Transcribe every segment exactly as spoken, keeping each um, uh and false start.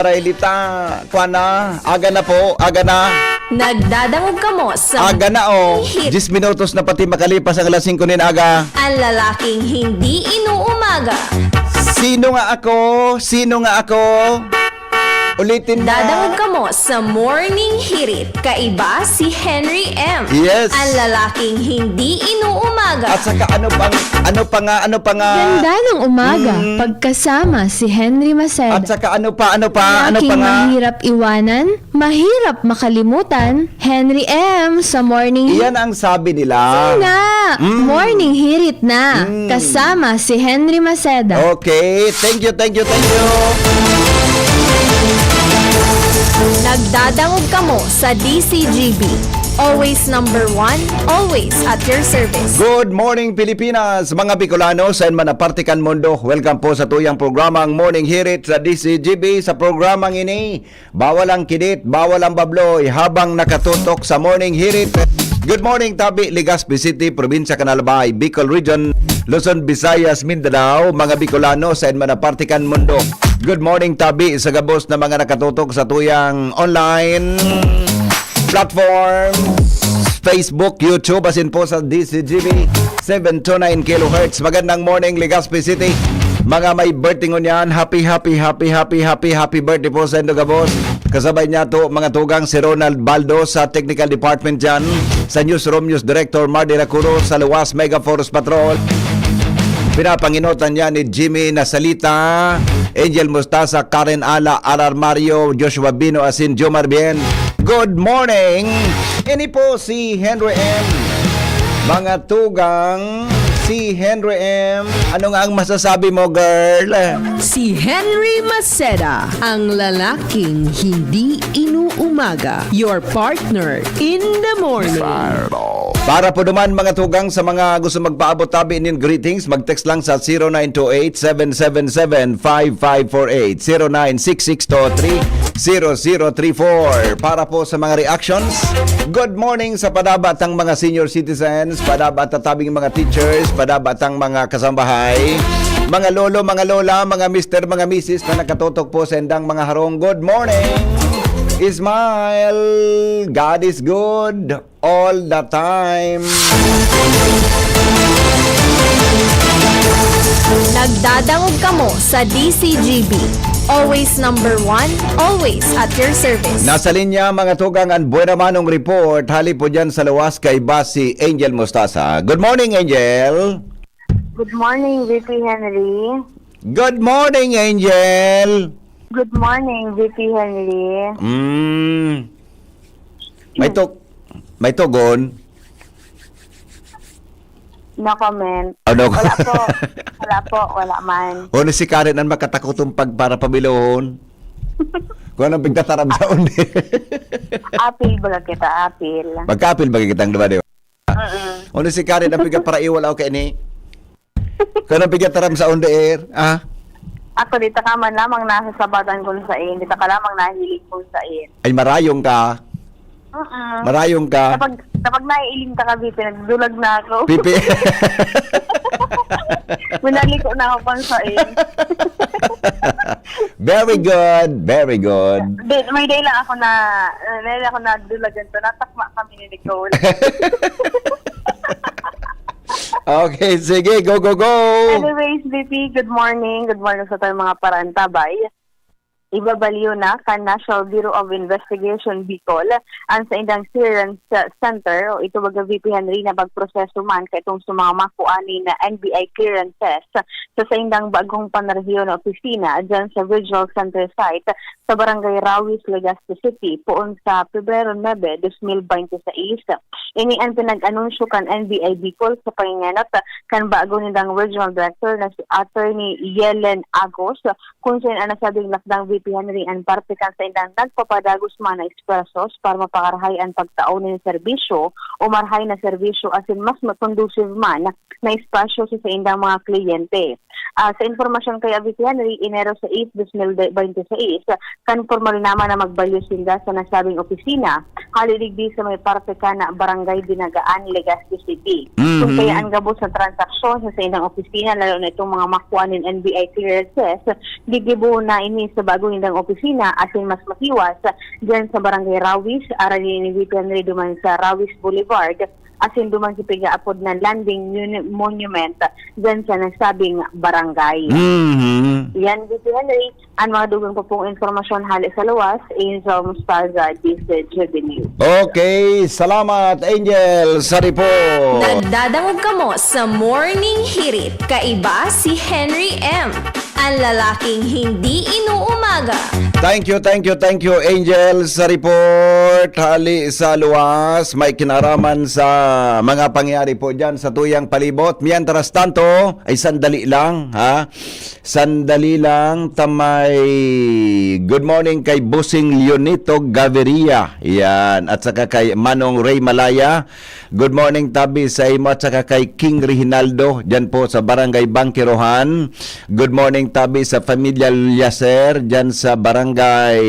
Raylita, kwa na, aga na po, aga na. Nagdadangog kamo sa Aga na, oh. Hit. Diyes minutos na pati makalipas ang alas singko nin aga. Ang lalaking hindi inuumaga. Sino nga ako? Sino nga ako? Ulitin mo. Dadangog kamo sa Morning Hirit. Kaiba si Henry M. Yes. Ang lalaking hindi inuumaga. At saka ano pang, ano pa nga, ano pa nga? Ganda ng umaga, Mm. pagkasama si Henry Maceda. At saka ano pa, ano pa, ano pa Lalaking nga? mahirap iwanan, mahirap makalimutan, Henry M sa Morning Hirit. Iyan ang sabi nila. Sige nga, Mm. Morning Hirit na, Mm. kasama si Henry Maceda. Okay, thank you, thank you, thank you. Nagdadangog kamo sa D C G B. Always number one, always at your service. Good morning, Pilipinas, mga Bicolano, saan man na parte kan mundo. Welcome po sa tuyang programang Morning Hirit sa D C G B, sa programang ini. Bawal ang kidit, bawal ang babloy habang nakatutok sa Morning Hirit. Good morning, tabi, Legazpi City, Probinsya kan Albay, Bicol Region, Luzon, Visayas, Mindanao, mga Bicolano, saan man na parte kan mundo. Good morning, tabi, sa gabos na mga nakatutok sa tuyang online platform, Facebook, YouTube, asin po sa D C G B seven two nine kilohertz. Magandang morning, Legazpi City. Mga may birthday ngunyan, happy, happy, happy, happy, happy, happy birthday po sa indo gabos. Kasabay niya to, mga tugang, si Ronald Baldo sa Technical Department dyan, sa Newsroom, News Director Mardy Racuro, sa Luwas, Mega Force Patrol. Pinapanginotan niya ni Jimmy Nasalita, Angel Mustasa, Karen Ala, Arar Mario, Joshua Bino, asin Jomar Bien. Good morning! Ini po si Henry M. Mga tugang, si Henry M. Ano nga ang masasabi mo, girl? Si Henry Maceda, ang lalaking hindi inuumaga. Your partner in the morning. Para po naman, mga tugang, sa mga gusto magpaabot tabi nin greetings, mag-text lang sa zero nine two eight, seven seven seven, five five four eight, zero nine six six two three, zero zero three four. Para po sa mga reactions, good morning sa padaba tang mga senior citizens, padaba ta tabing mga teachers, padaba tang mga kasambahay, mga lolo, mga lola, mga mister, mga misis na nakatutok po sa indang mga harong. Good morning! Smile! God is good all the time. Nagdadangog kamo sa D C G B. Always number one, always at your service. Nasa linya, mga tugang, ang Buena Manong Report. Hali po dyan sa Luwas, kaiba si Angel Mustasa. Good morning, Angel. Good morning, V P Henry. Good morning, Angel. Good morning, V P Henry. Mm. May tuk-, may tugon? No comment. Ano? Wala po. Wala po. Wala man. Ano si Karen ang makatakot ang pag-, para pabilohon? Kung anong pigtataram sa undi. Apil baga kita, apil. Magkaapil baga kitang, di ba, di ba? Mm-mm. Ano si Karen ang pigkaparaiwal ako kay ni? Kung anong pigtataram sa undi, eh? Ah? Ako, di ta ka man lamang nasasabatan kung sain. Di ta ka lamang nahiling kung sain. Ay, marayong ka. Mm-mm. Marayong ka. Kapag, kapag naiiling ta ka, Bibi, nagdulag na ako. Pipi. Minaliko na ako kung sain. Very good, very good. Di, may day lang ako na, may day lang ako nagdulagan to. Natakma kami ni Nicole. Okay, sige, go, go, go. Anyways, V P, good morning. Good morning sa tayong mga parantabay. Ibabaliw na kan National Bureau of Investigation, Bicol, ang saindang clearance center o ito baga V P Henry na pagproseso man kaitong sa mga makuha ni na N B I clearances sa saindang bagong panarhiyo na opisina dyan sa Regional Center site sa Barangay Rawis, Legazpi City, poon sa Pebrero nuebe, dos mil bente seis. Ini an pinag-anunsyo kan N B I Bicol sa pangengenot kan bago nindang Regional Director na si Attorney Yelen Agos, kung saen an nasabing lakdang V P Henry an parte kan saindang nagpapadagos man na esfuerzos para mapakarahay an pagtao nin serbisyo o marahay na serbisyo asin mas ma-, conducive man na espasyo sa saindang mga kliyente. Ah, sa impormasyon kay V P Henry, Enero sais, dos mil bente seis, kan pormal naman na magbalyo sinda sa nasabing opisina, hali digdi sa may parte kan Barangay Dinagaan, Legazpi City. Mhm. Kung kaya ang gabos na transaksyon sa saindang opisina, lalo na itong mga makuha nin N B I clearances, gigibo na ini sa bago nindang opisina asin mas mahiwas diyan sa Barangay Rawis, aragi ni V P Henry, duman sa Rawis Boulevard, asin duman sa pigaapod na Landing Monu-, Monument diyan sa nasabing barangay. Mhm. Yan, V P Henry, ang mga dugang pa pong impormasyon hali sa luwas, Angel Mostaza, D Z G B News. Okay, salamat, Angel, sa report. Nagdadangog kamo sa Morning Hirit. Kaiba si Henry M, ang lalaking hindi inuumaga. Thank you, thank you, thank you, Angel, sa report. Hali sa luwas, may kinaraman sa mga pangyayari po dyan sa tuyang palibot. Mientras tanto, ay sandali lang, ha? Sandali lang, tamay. Good morning kay Bossing Leonito Gaviria. Yan. At saka kay Manong Ray Malaya. Good morning, tabi sa imo at saka kay King Reginaldo, dyan po sa Barangay Bangkirohan. Good morning, tabi sa Pamilya Llacer, dyan sa Barangay,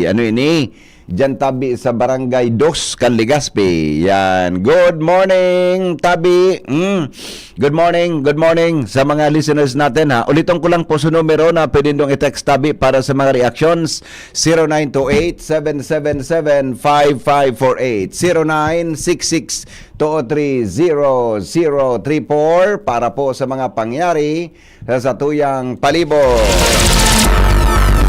ano ini? Dyan tabi sa Barangay Dos, kan Legazpi. Yan. Good morning, tabi. Mm. Good morning, good morning sa mga listeners natin, ha. Ulitin ko lang po sa numero na pwede niyong i-text, tabi, para sa mga reactions. Zero nine two eight, seven seven seven, five five four eight. Zero nine six six two three zero zero three four para po sa mga pangyayari sa satuyang palibot.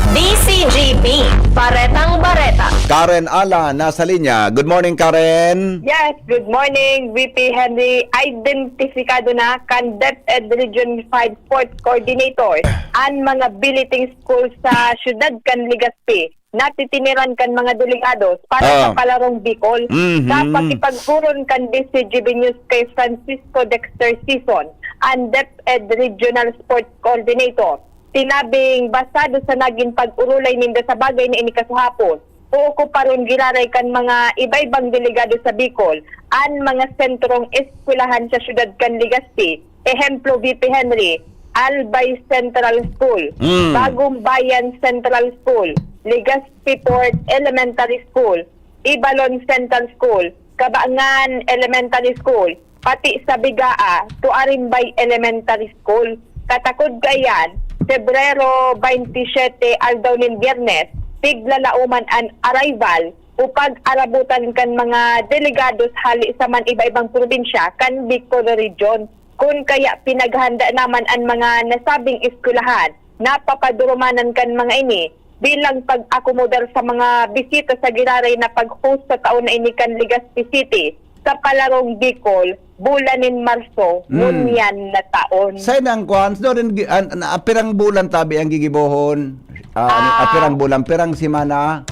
D C G B, Baretang Bareta. Karen Ala, nasa linya. Good morning, Karen. Yes, good morning, V P Henry. Identifikado na kan DepEd Region five Sports Coordinator an mga billeting school sa siyudad kan Legazpi. Natitiniran kan mga delegados para Ah. sa Palarong Bicol. Mhm. Sa pakipagpurong kan D C G B News kay Francisco Dexter Sison, an DepEd Regional Sports Coordinator, sinabing basado sa nagin pag-urulay ninda sa bagay na ini kasuhapon, uukuparon giraray kan mga iba-ibang delegado sa Bicol an mga sentrong eskwelahan sa siyudad kan Legazpi, ehemplo, V P Henry, Albay Central School, Mm. Bagong Bayan Central School, Legazpi Port Elementary School, Ibalon Central School, Kabangan Elementary School, pati sa Bigaa, Tuarimbay Elementary School. Katakod kaiyan, Pebrero twenty-seven, aldaw nin Biyernes, piglalauman an arrival o pag-arabotan kan mga delegados hali sa man iba-ibang probinsya kan Bicol Region. Kun kaya pinaghanda naman an mga nasabing eskwelahan na papadurumanan kan mga ini bilang pag-akomodar sa mga bisita sa giraray na pag-host sa taon na ini kan Legazpi City sa Palarong Bicol, bulan nin Marso, Mm. ngunyan na taon. Sa inang kwan, so rin, gi-, an, an, ah, pirang bulan tabi ang gigibohon? Ah, ano, ah, Ah. pirang bulan, pirang semana?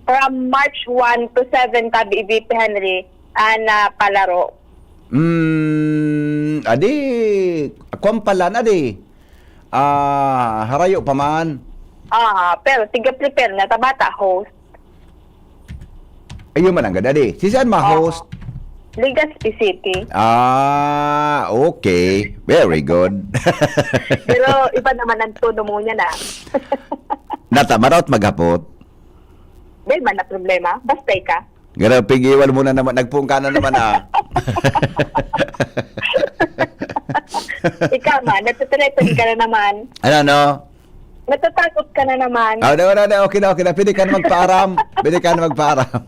From March one to seven, tabi, V P Henry, ah, na palaro. Mm, adi, kwan pala na di. Ah, harayo pa man. Ah, pero tiga-prepare na ta bata, host. Ayun man ang gad, adi. Si saan ma Oo. host? Legazpi City. Ah, okay. Very good. Pero iba naman ang tono mo niya na. Nata, maraot maghapot. Dahil man na problema, basta ka. Grabe, pig-iwal mo na naman. Nagpungka na naman, ah. Ikaw man, natutretan ka na naman. Ano, ano? Natatakot ka na naman. Ah, no, no, no. Okay na, okay na. Pwede ka na magpaaram. Pwede ka na magpaaram.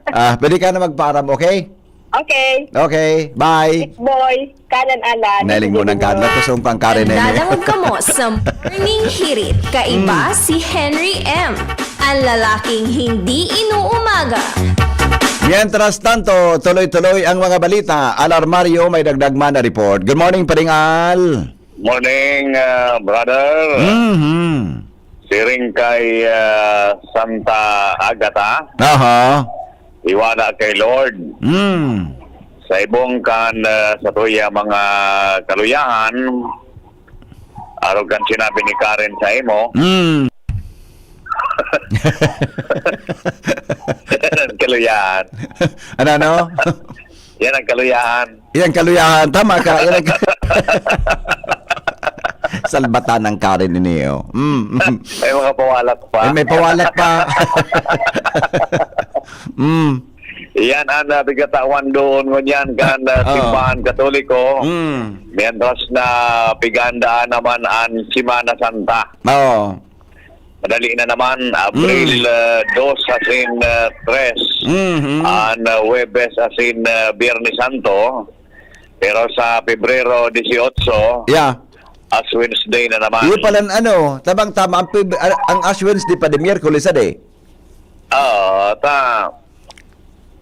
Ah, pwede ka na magpaaram, okay? Okay. Okay, bye. Boy, Karen Alan. Nailing mo ng Karen. Nakusong pang Karen na yun. Nagdadangog kamo sa Morning Hirit. Kaiba Mm. si Henry M, ang lalaking hindi inuumaga. Mientras tanto, tuloy-tuloy ang mga balita. Al Armario, may dagdag man na report. Good morning, Paring Al. Morning, ah, brother. Mhm. Siring kay, ah, Santa Agata, Aha. iwala kay Lord. Mm. Sa ibong kan, ah, sa tuya mga kaluyahan, arog kan sinabi ni Karen sa imo. Mm. Kaluyahan. Ano, ano? Yan ang kaluyahan. Yan, kaluyahan. Tama ka. Yan ang Salbatan ng Karen ini, oh. Mm, mm. May mga pawalak pa. Ay, may pawalak pa. Mm. Iyan an, ah, pigkatawan doon ngunyan kan, ah, Oo. Simbahan Katoliko. Mm. Mientras na pigandaan naman an Semana Santa. Oo. Madali na naman, Abril, Mm. ah, dos asin, ah, tres. Mhm. An, ah, Huwebes asin, ah, Biyernes Santo. Pero sa Pebrero dieciocho, Yeah. Ash Wednesday na naman. Iyo palan ano, tamang-tama ang Peb-, ah, ang Ash Wednesday pa di Miyerkules, adi? Oo, ta-,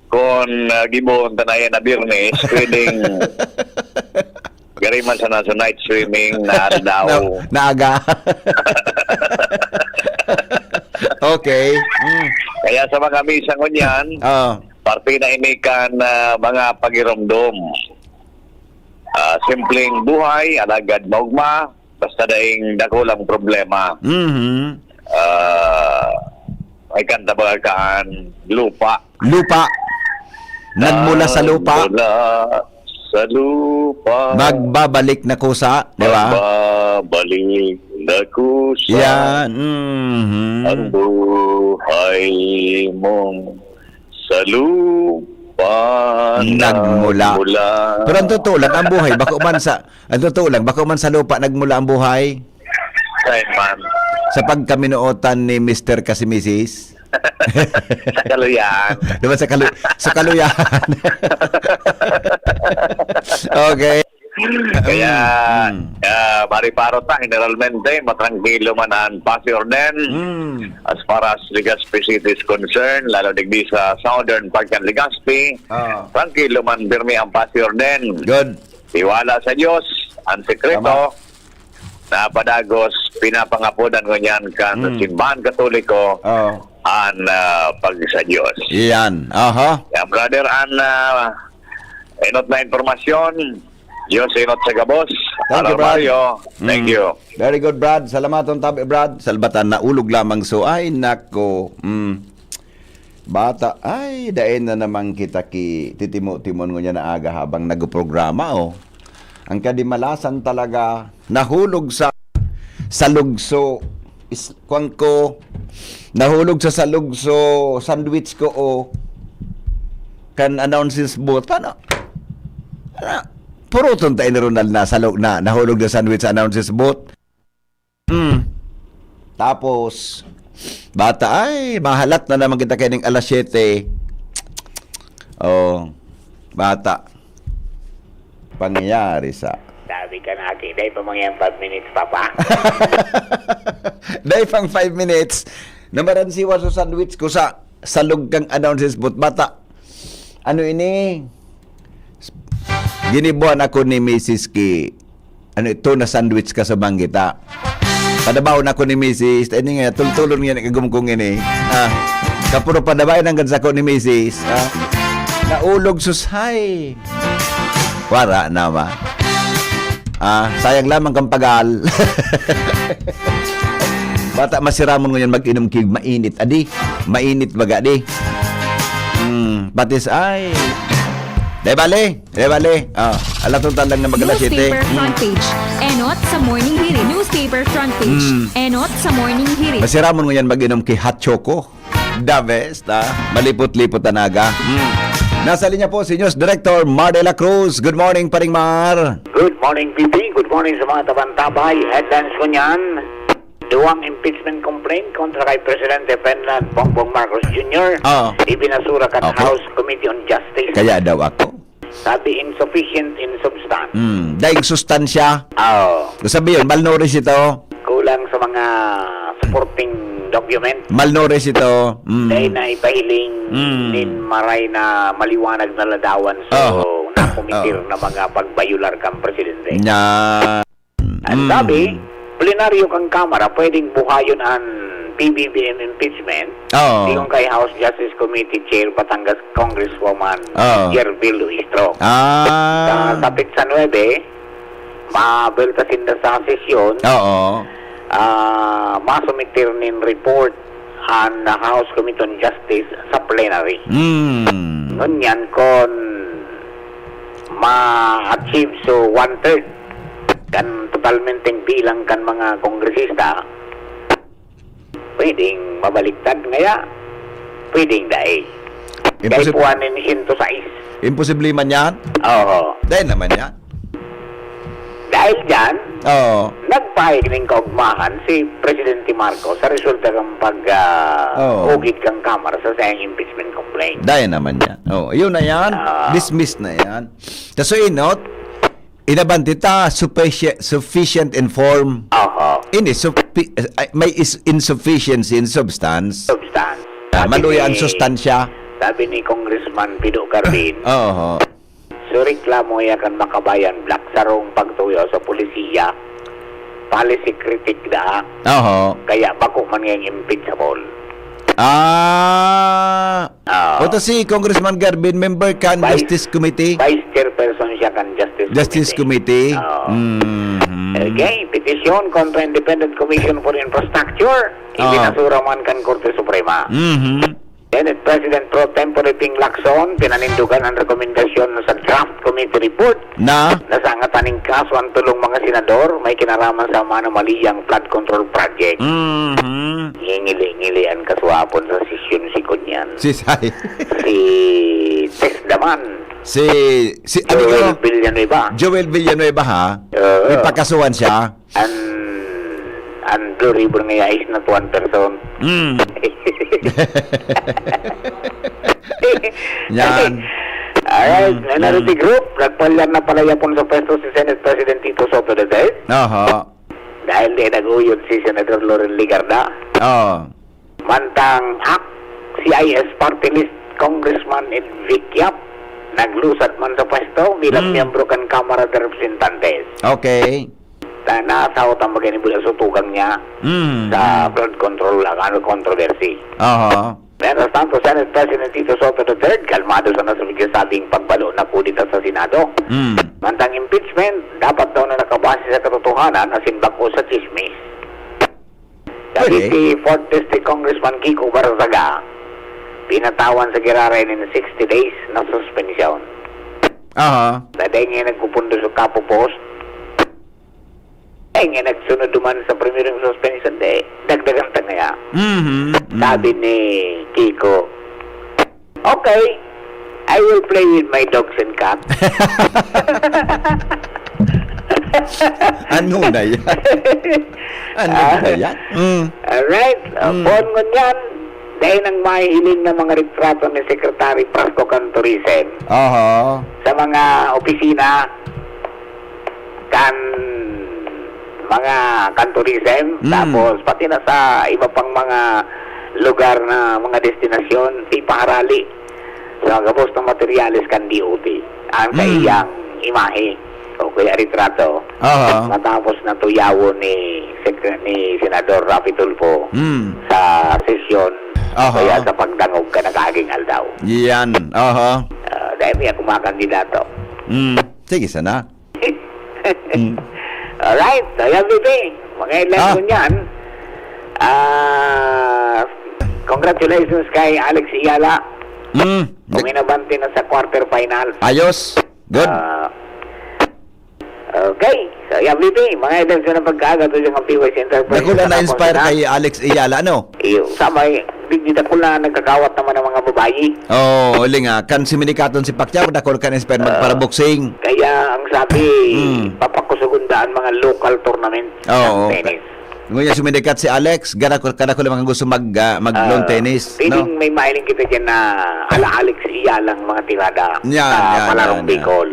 kun, ah, gibohon ta na yan na Biyernes, pwedeng gari man sana sa night swimming na aldaw. Na, naaga. Okay. Mm. Kaya sa mga misa ngunyan, Oo. parte na ini kan, ah, mga pagiromdom. Ah, simpleng buhay, alagad maugma, basta daing dakulang problema. Mhm. Ah, may kanta baga kan lupa. Lupa. Nagmula sa lupa. Nagmula sa lupa. Magbabalik na kusa, di ba? Magbabalik na kusa. Yan, mhm. Ang buhay mong sa lupa Nagmula. nagmula. Pero ang totoo lang, ang buhay, bako man sa, ang totoo lang, bako man sa lupa nagmula ang buhay. Ay, man. Sa pagkaminootan ni Mister kasi Misis. Sa kaluyan. Di ba sa kalu-, sa kaluyan? Okay. Kaya, Mm, mm. ah, mariparo ta, generalmente, matrangkilo man an Pasi Orden. Mm. As far as Legazpi City is concerned, lalo digdi sa southern part kan Legazpi, Ah. trangkilo man, pirmi an Pasi Orden. Good. Tiwala sa Diyos, ang sekreto, Tama. napadagos, pinapangapodan ngunyan kan Mm. simbahan Katoliko Oh. an, ah, pag sa Diyos. Iyan. Aha. Yan, brother, an, ah, enot na impormasyon. Diyos enot sa gabos. Thank you, Aral Brad. Mario. Thank Mm. you. Very good, Brad. Salamaton tabi, Brad. Salbatan, naulog lamang so. Ay, nako. Mm. Bata, ay, dai na naman kita ki titimo-timon ngunyan na aga habang nagprograma, oh. Ang kadimalasan talaga, nahulog sa, sa lugso, is, kwan ko, nahulog sa, sa lugso, sandwich ko, oh. Kan announces booth. Paano? Ano? Puruton tayo ni Ronald na, sa lug-, na, nahulog na sandwich sa announces booth. Mm. Tapos, bata, ay, mahalat na naman kita kaining alas siyete. Oh, bata. Pangyayari sa Sabi ka na, Aki, dai pa mangyang five minutes, Papa. Dai pang five minutes. Namaransiwa sa sandwich ko sa, sa lugkang announces booth. Bata, ano ini? Ginibuan ako ni Misis ki, ano, tuna sandwich ka sa banggita. Padabawon ako ni Misis, ini nga, tultulon nga ni kagumkong ini. Ah, kapuro padabayan ang gansako ni Misis. Ah, naulog, susay. Wara na, ma. Ah, sayang lamang kang pagal. Bata, masiramon ngunyan mag-inom ki mainit. Adi, mainit baga, di. Hmm, patis, ay. Di bale, di bale. Ah, alatong talang na mag-alas siyete. Newspaper Hmm. front page. Enot sa Morning Hirit. Newspaper front page. Hmm. Enot sa Morning Hirit. Masiramon ngunyan mag-inom ki hot choco. The best, ah. Malipot-lipot talaga. Hmm. Nasa linya po si News Director Mar de la Cruz. Good morning, Paring Mar. Good morning, P P. Good morning sa mga tabantabay. Headlines ko niyan. Duwang impeachment complaint kontra kay Presidente Ferdinand Bongbong Marcos Junior Oo. Ibinasura kan Opo. House Committee on Justice. Kaya daw ako. Sabi, insufficient in substance. Hmm, daing sustansya. Oo. Sabi yun, malnourished ito. Kulang sa mga supporting document. Malnourished ito. Hmm. Dahil na ipahiling Hmm. nin maray na maliwanag na ladawan. So, Oo. nakumitir Oo. na mga pagbayular kang presidente. Nya. Ang Hmm. sabi, plenaryo kang Kamara, pwedeng buhayon ang P B B M impeachment. Oo. Sigon kay House Justice Committee Chair Batangas Congresswoman Oo. Gerville Luistro. Ah. Sa, sa petsa nuebe, mabuelta sinda sa sesyon. Oo. Ah, masumiter nin report ang House Committee on Justice sa plenary. Hmm. Ngunyan, kon ma-achieve so one-third kan totalmenteng bilang kan mga kongresista, pwedeng mabaliktad ngaya, pwedeng dai. Imposib- Kaipuhan nin sento sais. Imposible man yan? Oo. Dahil naman yan. Dahil dyan, Oo. nagpahayag ning kaugmahan si Presidente Marcos sa resulta kan pag, ah, Oo. ugid kan Kamara sa saiyang impeachment complaint. Dahil naman yan. Oh, yun na yan. Ah. Dismiss na yan. Kaso inot, inabante ta, suffici-, sufficient in form. Oho. Ini, suffi-, ay, may is-, insufficiency in substance. Substance. Ah, Sabi maluya ang ni, sustansya. Sabi ni Congressman Pido Carbin, Oho. "So reklamo ya kan Makabayan Black, sarong pagtuyo sa polisiya. Policy critic da, Oho. kaya bako man ngayong impeachable." Ah. Ah. O to si Congressman Garvin, member kan Vice Justice Committee? Vice Chairperson siya kan Justice Justice Committee. Committee? Oo. Mhm. Okay, petisyon kontra Independent Commission for Infrastructure. Oo. Ibinasura man kan Korte Suprema. Mhm. Senate President pro tempore Ping Lacson, pinanindugan ang rekomendasyon sa draft committee report Na? na sa angatan ning kaso ang tulong mga senador may kinaraman sa anomaliyang flood control project. Mhm. Ngingili-ngili ang kasuhapon sa sesyon si Kunyan. Si Sai. Si Tess Daman. Si, si, ano Joel ka? Villanueva. Joel Villanueva, ha? Oo. May pagkasuhan siya? An, an Blue Ribbon nga is not one person. Mm. Yan. Alright, Mm, minority mm. group, nagpalyar na pala yapon sa pwesto si Senate President Tito Soto the third. Aha. Dahil di nag-uyod si Senator Loren Legarda. Oo. Mantang ak C I S party list Congressman Edvic Yap naglusad man sa pwesto bilang Hmm. miyembro kan Kamara de Representantes. Okay. Ta-, nasaot ang bagay ni Bulaso tugang niya Hmm. sa flood control, ano, controversy. Aha. Mientras tanto, Senate President Tito Soto the third, kalmado sana sa nagsasabing pagbalo na kudeta sa Senado. Hmm. Mantang impeachment, dapat daw na nakabase sa katotohanan asin bako sa chismis. Sabi Pwede. si fourth District Congressman Kiko Barzaga, pinatawan sa giraray nin sixty days na suspensyon. Aha. Dahil nga nagpupundo sa Kapo Post, eh, nga nagsunod duman sa primerong suspension, de, dagdagan ta ngaya. Mhm, mhm. Sabi ni Kiko, "Okay, I will play with my dogs and cats." Ano na yan? Ano Ah. na yan? Mm. Alright. Uh, Mm. Poon ngunyan, dahil nang mahihiling na mga retrato ni Secretary Prasco Cantorism Aha. sa mga opisina kan mga Cantorism, Mm. tapos pati na sa iba pang mga lugar na mga destinasyon, ipaharali sa gabos na materyales kan D O T ang Mm. saiyang imahe o kaya retrato. Aha. Matapos na tuyawon ni Sec-, ni Senador Raffy Tulfo Mm. sa sesyon Aha. kaya sa pagdangog kan nakaaging aldaw. Yan. Aha. Ah, dahil niya kumakandidato. Mm. Sige sana. Mm. Alright, so yan, B P. Mga headlines Ah. ko niyan. Ah, congratulations kay Alex Ayala. Mm. Uminabante na sa quarter final. Ayos. Good. Ah, okay. So, yan, B P. Mga headlines ko ng pagkaaga, ito yung P Y C Enterprise. Dakula Sa na-inspire tapos na. kay Alex Ayala, ano? Iyo, sa may, di, di dakula nagkakawat naman ang mga babayi. Oo, huli nga. Kan si Minikaton si Pacquiao, dakul kan inspire Ah, magparaboxing. Kaya ang sabi, Hmm. papakusugon daan mga local tournament Oo. ng tennis. Ngunyan sumindikat si Alex, gana ko, gana ko lang gusto mag, ah, mag-lawn Ah, tennis, feeling no? may mahiling kita dyan na ala Alex Ayala ang mga tirada Yan, sa yan, Malarong yan, yan. Bicol.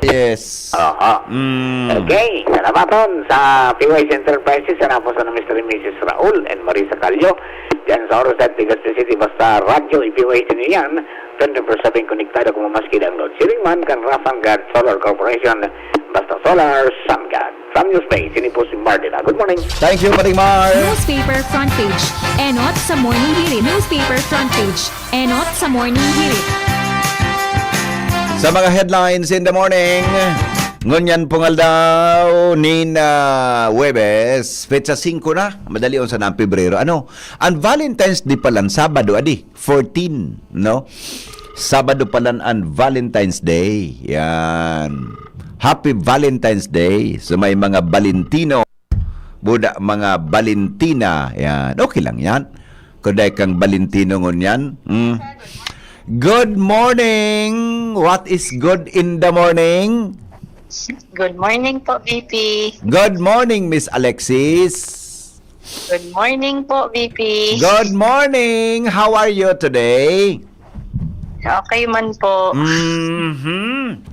Yes. Aha. Mm. Okay, salamaton sa P Y C Enterprises, sa napos na Mister and Missus Raul and Marisa Callo. Diyan sa Oro Side, Legazpi City, basta radyo, i-P Y C niyan, twenty-four seven konektado kung mamaski ang load. Siring man kan Rasangad Solar Corporation, basta solar, Sangad. From News Bay, sini po si Martin. Ah, good morning. Thank you, Paring Mar. Newspaper front page. Enot sa Morning Hirit. Newspaper front page. Enot sa Morning Hirit. Sa mga headlines in the morning, ngunyan pong aldaw, nin, ah, Huwebes, petsa singko na, madali unsa na ang Pebrero. Ano? Ang Valentine's Day palan, Sabado, adi, fourteen, no? Sabado palan ang Valentine's Day. Yan. Happy Valentine's Day sa may mga Valentino. Buda, mga Valentina, yan. Okay lang yan. Kuday kang Valentino ngunyan. Mm. Good morning! What is good in the morning? Good morning po, V P. Good morning, Miss Alexis. Good morning po, V P. Good morning! How are you today? Okay man po. Mm-hmm.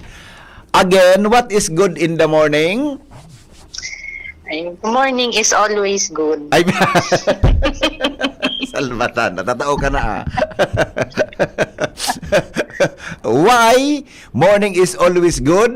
Again, what is good in the morning? Ay, morning is always good. Ay, salbatan. Natatao ka na, ah. Why morning is always good?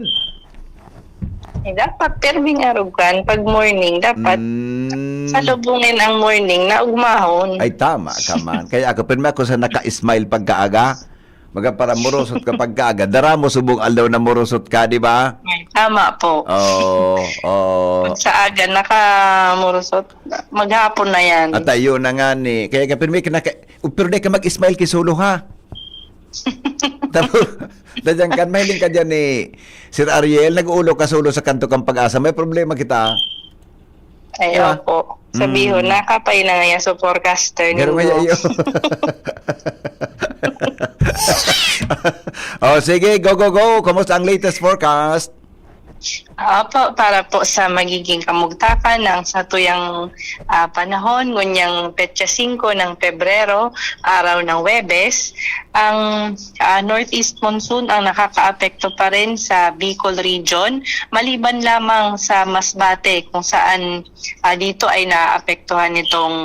Eh, dapat pirming arugan. Pag morning, dapat Mm. salubungin ang morning na ugmahon. Ay, tama ka man. Kaya ako, pirmi ako sa naka-smile pagkaaga. Maga para murusot ka pagkaaga. Dara mo subong aldaw na murusot ka, di ba? Ay, tama po. Oo, oo. Pag sa aga, nakamurusot. Maghapon na yan. At ayun na nga ni. Kaya ka, pirmi ka naka... Pero di ka mag-smile ki solo, ha? Tapos, dadyan ka, mahiling ka dyan ni Sir Ariel, nag-uulo ka solo sa kanto kang pag-asa. May problema kita. Ay, Ah. opo. Sabihon, Mm. nakapay na ngayon sa forecaster Pero may ninyo. iyo. Oh, sige, go, go, go. Kumusta ang latest forecast? Opo, para po sa magiging kamugtakan ng satuyang, ah, panahon, ngunyang petsa singko ng Pebrero, araw ng Huwebes, ang, ah, northeast monsoon ang nakakaapekto pa rin sa Bicol Region, maliban lamang sa Masbate, kung saan, ah, dito ay naapektuhan nitong,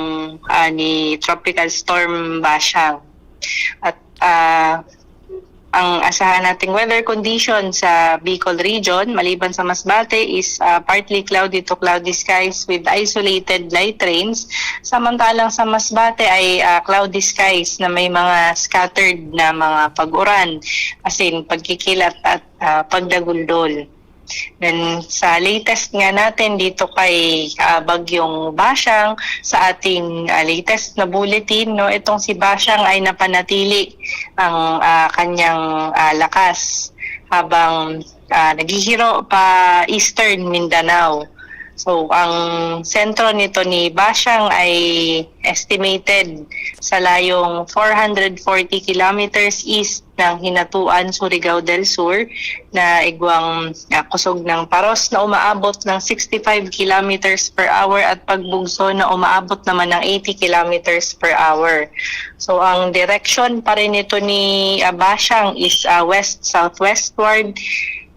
ah, ni Tropical Storm Bashang. At, ah, ang asahan nating weather condition sa Bicol Region, maliban sa Masbate, is, ah, partly cloudy to cloudy skies with isolated light rains. Samantalang sa Masbate ay, ah, cloudy skies na may mga scattered na mga pag-uran, as in pagkikilat at, ah, pagdaguldol. Then, sa latest nga natin dito kay, ah, Bagyong Bashang, sa ating, ah, latest na bulletin, no, itong si Bashang ay napanatili ang, ah, kanyang, ah, lakas habang, ah, naghihiro pa eastern Mindanao. So, ang sentro nito ni Bashang ay estimated sa layong four hundred forty kilometers east ng Hinatuan, Surigao del Sur, na igwang, ah, kusog ng paros na umaabot ng sixty-five kilometers per hour at pagbugso na umaabot naman ng eighty kilometers per hour. So, ang direksyon pa rin nito ni, ah, Bashang is, ah, west-southwestward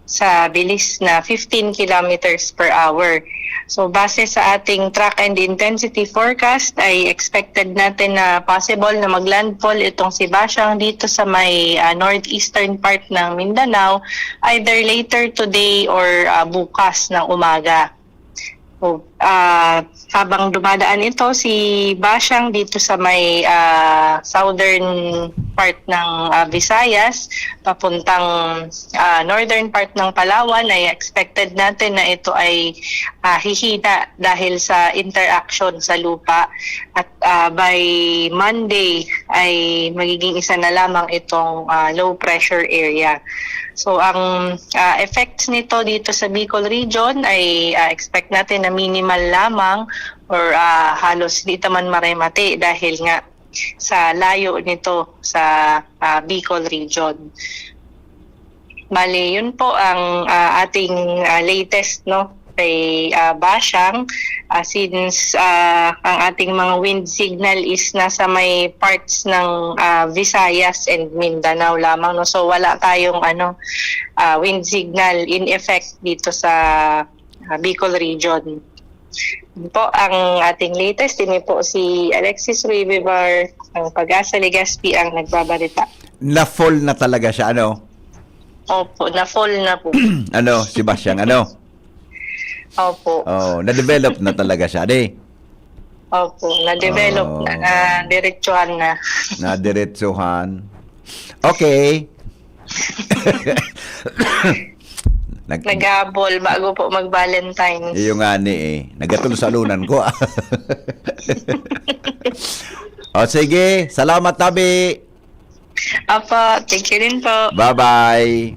sa bilis na fifteen kilometers per hour. So, base sa ating track and intensity forecast, ay expected natin na possible na maglandfall itong si Bashang dito sa may, ah, northeastern part ng Mindanao, either later today or, ah, bukas ng umaga. So, ah, habang dumadaan ito, si Bashang dito sa may, ah, southern part ng, ah, Visayas, papuntang, ah, northern part ng Palawan, ay expected natin na ito ay, ah, hihina dahil sa interaction sa lupa. At, ah, by Monday ay magiging isa na lamang itong, ah, low pressure area. So, ang, ah, effects nito dito sa Bicol Region ay, ah, expect natin na minimal lamang or, ah, halos di ta man maremate dahil nga sa layo nito sa, ah, Bicol Region. Bale, yun po ang, ah, ating, ah, latest, no, kay, ah, Bashang. Ah, since, ah, ang ating mga wind signal is nasa may parts ng, ah, Visayas and Mindanao lamang, no? So, wala tayong, ano, ah, wind signal in effect dito sa, ah, Bicol Region. Yun po ang ating latest. Ini po si Alexis Rivivar, ang Pag-asa Legazpi ang nagbabalita. Na-fall na talaga siya, ano? Opo, na-fall na po. Ano, si Bashang, ano? Opo. Oh, na-develop na talaga siya, di? Opo, na-develop Oh. na, na diretsuhan na. Nadiretsuhan. Okay. Nag- Naghabol bago po mag-Valentine's. Iyo nga ni eh. Nagatol sa lunan ko. O sige, salamat tabi. Opo, thank you din po. Bye-bye.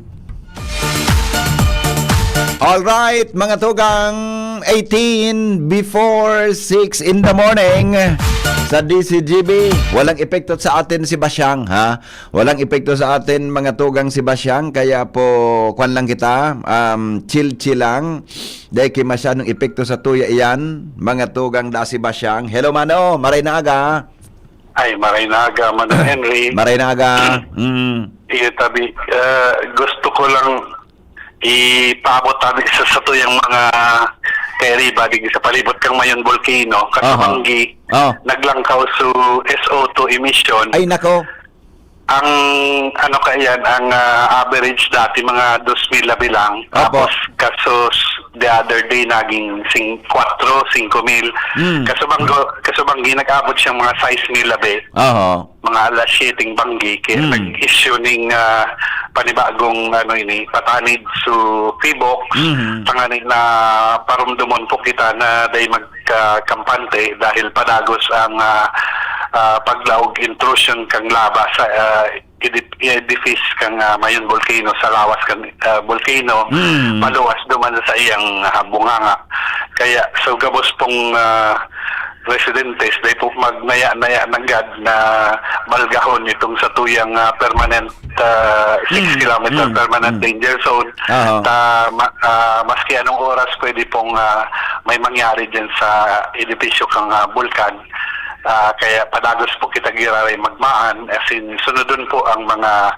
All right, mga tugang, eighteen before six in the morning. Sa D C G B, walang epekto sa atin si Basyang, ha? Walang epekto sa atin, mga tugang, si Basyang, kaya po, kwan lang kita, um, chill-chill lang. Dai ki masyadong epekto sa tuya iyan, mga tugang, da si Basyang. Hello, mano, maray na aga. Ay, maray na aga, Manong Henry. Maray na aga. Mm. Iyo, tabi, ah, gusto ko lang ipaabot tabi sa satuyang mga kairiba digdi sa palibot kan Mayon Volcano, Aha. Kasubanggi, Oh. naglangkaw su S O two emission. Ay, nako. Ang, ano kaiyan, ang, ah, average dati mga dos mil labi lang. Opo. Tapos, kasus the other day, naging sing-, kwatro, singko mil. Mm. Kasubanggo-, kasubanggi, nag-abot siyang mga sais mil labi. Oho. Mga alas siyete banggi, kaya Mm. nag-issue ning, ah, panibagong, ano ini, patanid su PHIVOLCS. Mhm. Tangani na parumdumon po kita na dai magkakampante dahil padagos ang, ah, ah, paglaog intrusion kan laba sa, ah, edif-, edifice kan, ah, Mayon Volcano sa lawas kan, ah, volcano, Mm. paluwas duman sa iyang, ah, bunganga. Kaya, so, gabos pong, ah, residentes, dai po magnaya-naya nanggad na balgahon itong satuyang, ah, permanent, ah, six Mm, kilometer mm, permanent mm. danger zone. Aha. Ta-, ma-, ah, maski anong oras pwede pong, ah, may mangyari dyan sa edipisyo kang, ah, bulkan. Ah, kaya padagos po kita giraray magmaan, as in, sunodon po ang mga,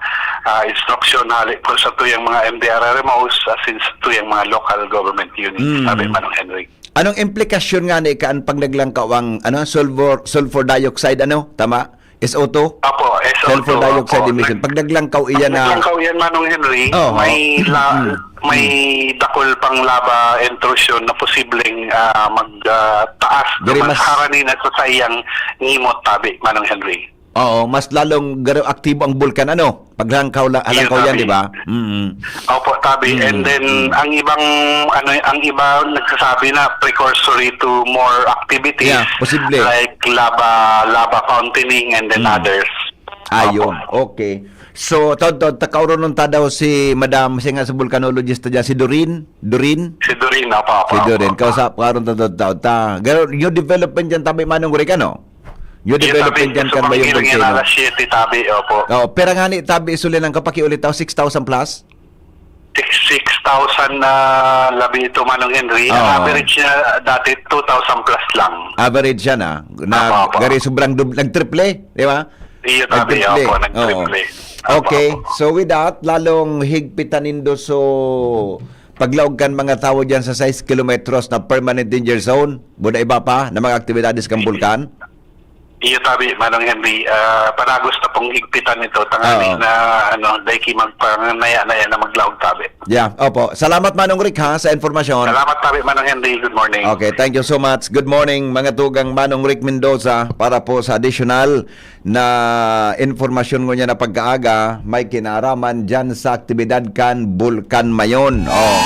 ah, instruksyon hali po satuyang mga M D R R M Os, as in, satuyang mga local government units, Mm. sabi, Manong Henry. Anong implikasyon nga ni kaan pag naglangkaw ang, ano, sulfur, sulfur dioxide, ano? Tama? S O two? Apo, S O two, Sulfur dioxide apo. emission. Nag- Pag naglangkaw iyan Pag na naglangkaw yan, Manong Henry, Oo. may la-, Mm. may Mm. dakul pang lava intrusion na posibleng, ah, mag, ah, taas Very duman mas sa harani na sa saiyang ngimot, tabi, Manong Henry. Oo, mas lalong garo-, aktibo ang bulkan, ano? Pag halangkaw la-, Iyo, halangkaw yan, tabi. di ba? Mm. Opo, tabi. Mm, And then, mm. ang ibang, ano, ang iba nagsasabi na precursory to more activities Yeah, posible. like lava, lava fountaining and then Mm. others. Ayun, Opo. okay. So, taod-taod, takauronon ta daw si Madam, siya nga sa volcanologist ta dyan, si Doreen. Doreen? Si Doreen, opo, opo, Si opo, Doreen, opo. kausap, karon taod-taod ta. Garo-, new development dyan, tabi, Manong Rick, ano? New Yes, development tabi, yan sa kan Bayong pamanggiling yan, Volcano. alas siyete, tabi, opo. Oh, pera nga ni tabi, isulinan ka, pakiulit daw, six thousand plus? Six, six thousand na labi ito, Manong Henry. Ang Oo. average niya dati, two thousand plus lang. Average yan, ah. Na, Apo, apo. gari sobrang dub-, nagtriple, di ba? Iyo, tabi, Nagtriple. opo, nagtriple. Oo. Apo, Okay, apo. so with that, lalong higpitan nindo so paglaog kan mga tawo dyan sa sais kilometros na permanent danger zone. Buda iba pa na mga aktibidades kan bulkan. Iyo, tabi, Manong Henry, ah, padagos na pong higpitan ito, tanganing Oo. na, ano, dai ki magpanaya-naya na maglaog, tabi. Yeah, opo. Salamat, Manong Rick, ha, sa informasyon. Salamat, tabi, Manong Henry. Good morning. Okay, thank you so much. Good morning, mga tugang, Manong Rick Mendoza, para po sa additional na informasyon ngunyan na pagkaaga, may kinaraman dyan sa aktibidad kan Bulkan Mayon. Oh.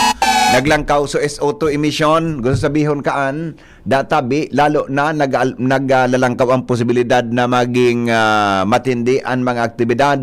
Naglangkaw so S O two emission, gusto sabihon kaan, databi, lalo na nag-, naglalangkaw ang posibilidad na maging, ah, matindi an mga aktibidad,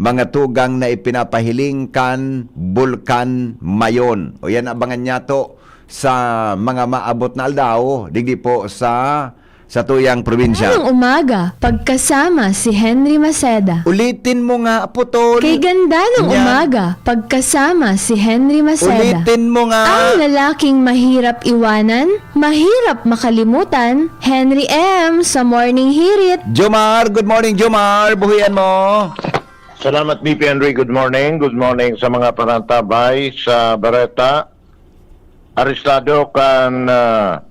mga tugang na ipinapahiling kan Bulkan Mayon. O yan, abangan niya to sa mga maabot na aldaw, digdi po sa, sa tuyang probinsya. Gandahan ng umaga, pagkasama si Henry Maceda. Ulitin mo nga, putol. Kay gandahan ng Yan. umaga, pagkasama si Henry Maceda. Ulitin mo nga. Ang lalaking mahirap iwanan, mahirap makalimutan, Henry M sa Morning Hirit. Jomar, good morning, Jomar. Buhian mo. Salamat, B P Henry. Good morning. Good morning sa mga panantabay sa Bareta. Arestado kan, ah,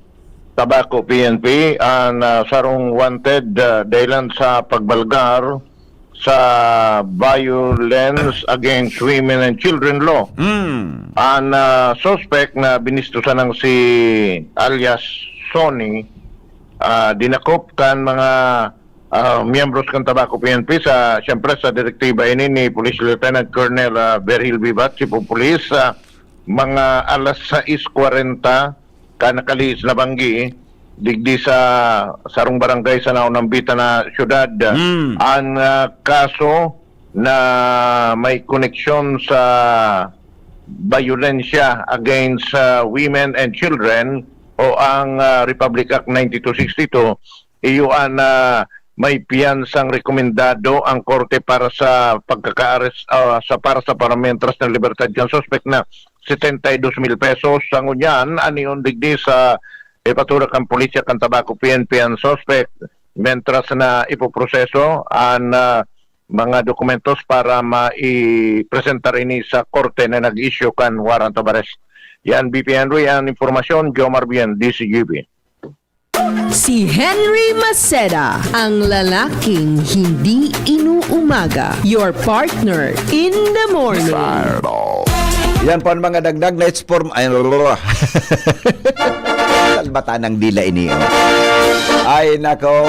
Tabaco P N P an, ah, sarong wanted, ah, dahilan sa pagbalgar sa violence against women and children law. Hmm. An, ah, suspect na binisto sanang si alias Sonny, ah, dinakop kan mga, ah, miyembros kan Tabaco P N P sa, siyempre, sa direktiba ini ni Police Lieutenant Colonel, ah, Berhil Vivat, Chief of Police, ah, mga alas sais kwarenta kan nakalihis na banggi, digdi sa sarong barangay sa naunambitan na syudad. Hmm. An, ah, kaso na may koneksyon sa bayolensya against, ah, women and children o ang, ah, Republic Act ninety-two sixty-two, iyo an, ah, may piyansang rekomendado ang korte para sa pagkakaares-, ah, sa, para sa paramientras na libertad kan suspek na setenta y dos mil pesos. Sa ngunyan, an iyon digdi sa ipaturak kan pulisya kan Tabaco P N P an suspek, mientras na ipoproseso an, ah, mga dokumentos para maipresentar ini sa korte na nag-issue kan warrant of arrest. Yan, B P Henry, ang impormasyon. Jomar Bien, D C G B. Si Henry Maceda, ang lalaking hindi inuumaga. Your partner in the morning. Yan po ang mga dagdag na it's for... Ay, salbata ng dila ini. Oh. Ay, nako.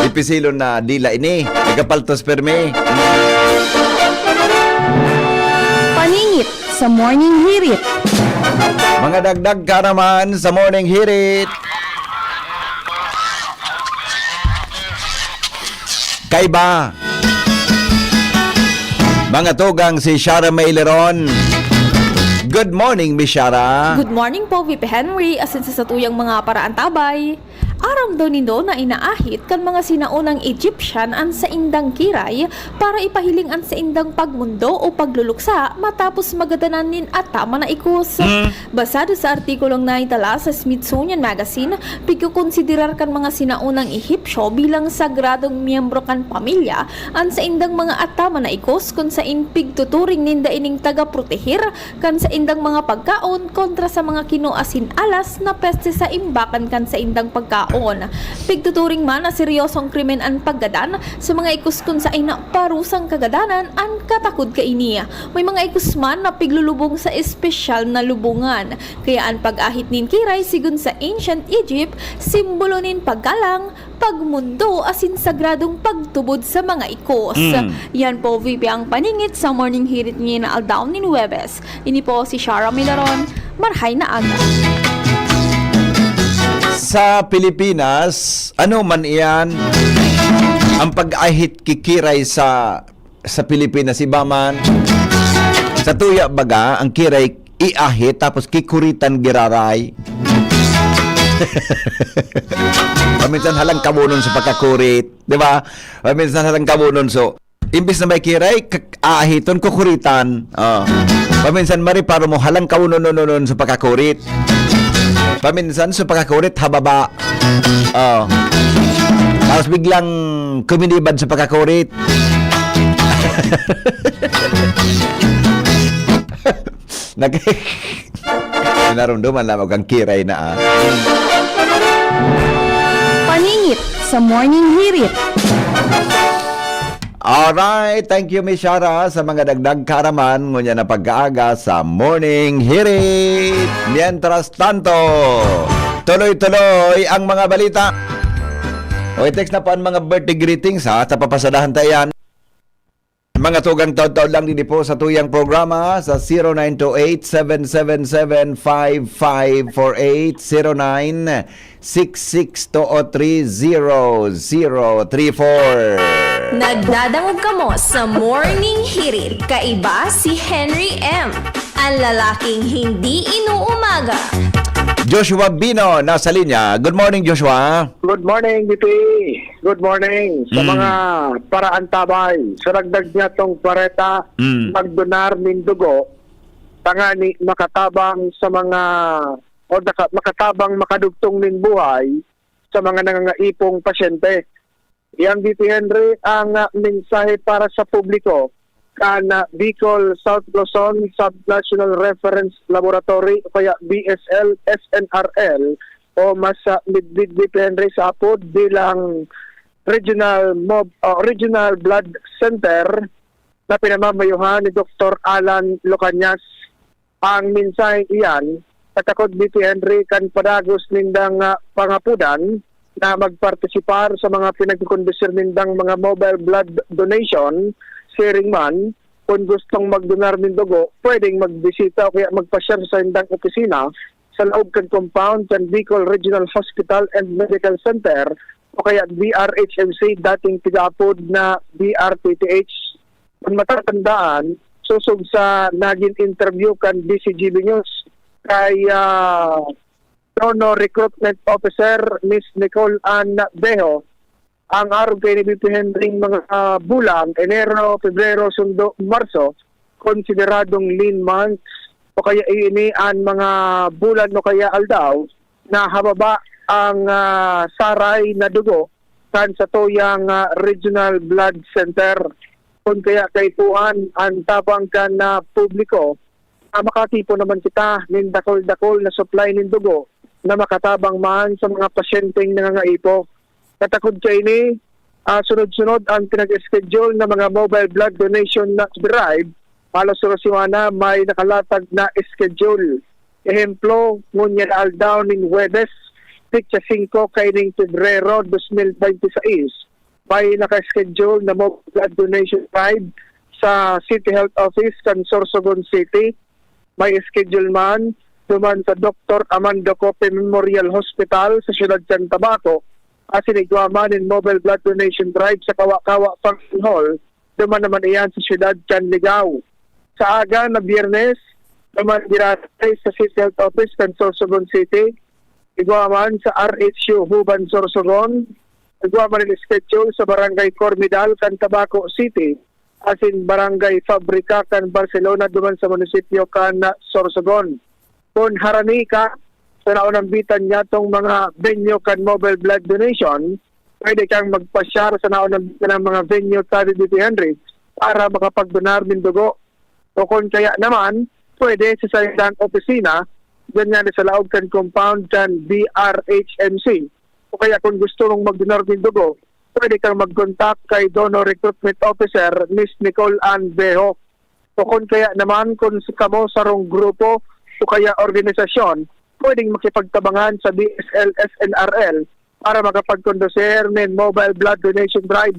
Dipisilon na dila ini. Nagkapaltos permi. Paningit sa Morning Hirit. Mga dagdag ka naman sa Morning Hirit. Kaiba. Mga tugang si Shara May Leron. Good morning, Miss Shara. Good morning po, V P Henry, asin sa satuyang mga paraantabay. Aram daw nindo na inaahit kan mga sinaunang Egyptian an saindang kiray para ipahiling an saindang pagmundo o pagluluksa matapos magadanan nin ataman na ikos. Basado sa artikulong naitala sa Smithsonian Magazine, pigkokonsiderar kan mga sinaunang Ehipsyo bilang sagradong miyembro kan pamilya an saindang mga ataman na ikos, kun sain pigtuturing ninda ining tagaproteher kan saindang mga pagkaon kontra sa mga kinoa sin alas na peste sa imbakan kan saindang pagkaon. Pigtuturing man na seryosong krimen an paggadan sa mga ikos kun sain parusang kagadanan an katakod kaini. May mga ikos man na piglulubong sa espesyal na lubongan. Kaya an pag-ahit nin kiray, sigon sa Ancient Egypt, simbolo nin paggalang, pagmundo asin sagradong pagtubod sa mga ikos. Mm. Yan po, V P, ang paningit sa Morning Hirit ngayon na aldaw nin Huwebes. Ini po si Shara Milaron. Marhay na aga. Sa Pilipinas, ano man iyan, ang pag-ahit ki kiray sa sa Pilipinas, iba man. Sa tuya baga, ang kiray iahit tapos kikuritan giraray. Paminsan halang kabunon sa pagkakurit, di ba? Paminsan halang kabunon so imbis na may kiray, k- aahiton, kukuritan. Oh. Paminsan mariparo mo halang kaunononon sa pagkakurit. Paminsan sa pagkakurit hababa. Oh. Tapos biglang kuminibad sa pagkakurit. Nag Narumduman lamang ang kiray na ah. Paningit sa Morning Hirit. Alright, thank you Miss Shara sa mga dagdag karaman ngunya na pagkaaga sa Morning Hirit. Mientras tanto, tuloy-tuloy ang mga balita. O, i-text na po ang mga birthday greetings ha, sa papasadahan ta yan. Mga tugang taod-taod lang din po sa tuyang programa sa zero nine two eight seven seven seven five five four eight, zero nine six six two oh three zero zero three four. Nagdadangog kamo sa Morning Hirit. Kaiba si Henry M. Ang lalaking hindi inuumaga. Joshua Bino nasa linya. Good morning, Joshua. Good morning, B P. Good morning sa Mm. mga paraantabay. Sa dagdag niya tong kwareta, Mm. magdonar nin dugo, tangani makatabang sa mga, o naka- makatabang makadugtong nin buhay sa mga nangangaipong pasyente. Yan, B P Henry, ang ah, mensahe para sa publiko kan ah, Bicol South Luzon Subnational Reference Laboratory o kaya B S L S N R L o mas ah, midbid, B P Henry, sa apod bilang Regional Mob, ah, Regional Blood Center na pinamamayuhan ni Doktor Alan Locañas. Ang mensaheng iyan, katakod, B P Henry, kan padagos nindang ah, pangapudan na magpartisipar sa mga pinagkukondusir nindang mga mobile blood donation, siring man, kun gustong magdonar nin dugo, pwedeng magbisita o kaya magpasyar sa saindang opisina sa laog kan compound kan Bicol Regional Hospital and Medical Center o kaya D R H M C, dating pigaapod na D R P T H. Kun matatandaan, sosog sa nagin interview kan D C G B News kay ah, Dono Recruitment Officer, Miss Nicole Ann Beho. Ang arog kaini, B P Henry, mga bulan, Enero, Pebrero, sundo Marso, konsideradong lean months, o kaya ini an mga bulan o kaya aldaw na hababa ang, ah, saray na dugo kan satuyang, ah, regional blood center. Kun kaya kaipuhan an tabang kan, ah, publiko, ah, makatipon naman kita nin dakul-dakul na supply nin dugo na makatabang man sa mga pasyenteng nangangaipo. Katakod kaini, ah, sunod-sunod ang pinag-schedule na mga mobile blood donation na drive, halos saro-saro na may nakalatag na schedule. Ehemplo, ngunyan na aldaw nin Huwebes, petsa singko kaining Pebrero dos mil bente sais, may naka-schedule na mobile blood donation drive sa City Health Office kan Sorsogon City. May schedule man duman sa Doktor Armando Cope Memorial Hospital sa siyudad kan Tabaco, asin igwa man nin mobile blood donation drive sa Kawa-Kawa Function Hall, duman naman iyan sa siyudad kan Ligao. Sa aga na Biyernes, duman giraray sa City Health Office kan Sorsogon City, igwa man sa R H U Huban, Sorsogon, igwa man nin schedule sa Barangay Cormidal kan Tabaco City, asin Barangay Fabrica kan Barcelona, duman sa munisipyo kan Sorsogon. Kun harani ka sa naonambitan nyatong mga venue kan mobile blood donation, pwede kang magpasyar sa naonambitan ng mga venue, sabi B P Henry, para makapagdonar nin dugo. O kun kaya naman, pwede sa saindang opisina, ganyan sa laog kan compound kan B R H M C. O kaya kung gusto mong magdonar nin dugo, pwede kang mag-contact kay Donor Recruitment Officer, Miss Nicole Ann Beho. O kun kaya naman, kung s-, kamo sarong grupo o kaya organisasyon, pwedeng makipagtabangan sa D S L S N R L para makapagkondusir nin mobile blood donation drive.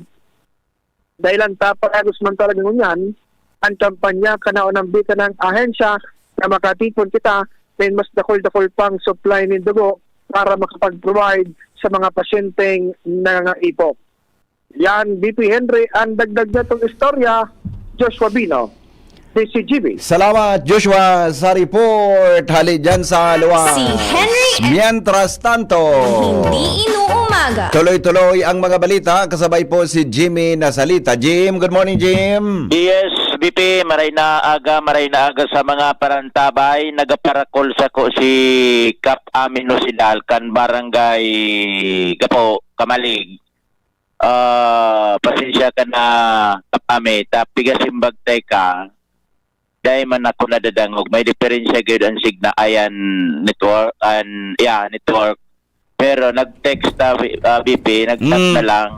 Dahilan ta, paragos man talaga ngunyan, ang kampanya kan naonambitan ng ahensya na makatipon kita nin mas dakul-dakul pang supply nin dugo para makapag-provide sa mga pasyenteng nangangaipo. Yan, B P Henry, ang dagdag nitong istorya, Joshua Bino, D C G B. Salamat, Joshua, sa report. Hali dyan sa Luwas. Si Henry. Mientras tanto, Hindi inuumaga. Tuloy-tuloy ang mga balita, kasabay po si Jimmy Nasalita. Jim, good morning, Jim. Yes, B P, maray na aga, maray na aga sa mga parantabay. Nagaparakol sako si Kap Amino Sidal kan Barangay Gapo, Kamalig. Ah, pasensya ka na, Kap Ami, ta piga simbag tay ka, dai man ako nadadangog. May diferensya gyud ang signa-, ayan, network, an, yeah, network. Pero nag-text ta, ah, B P, nag-chat Mm. na lang.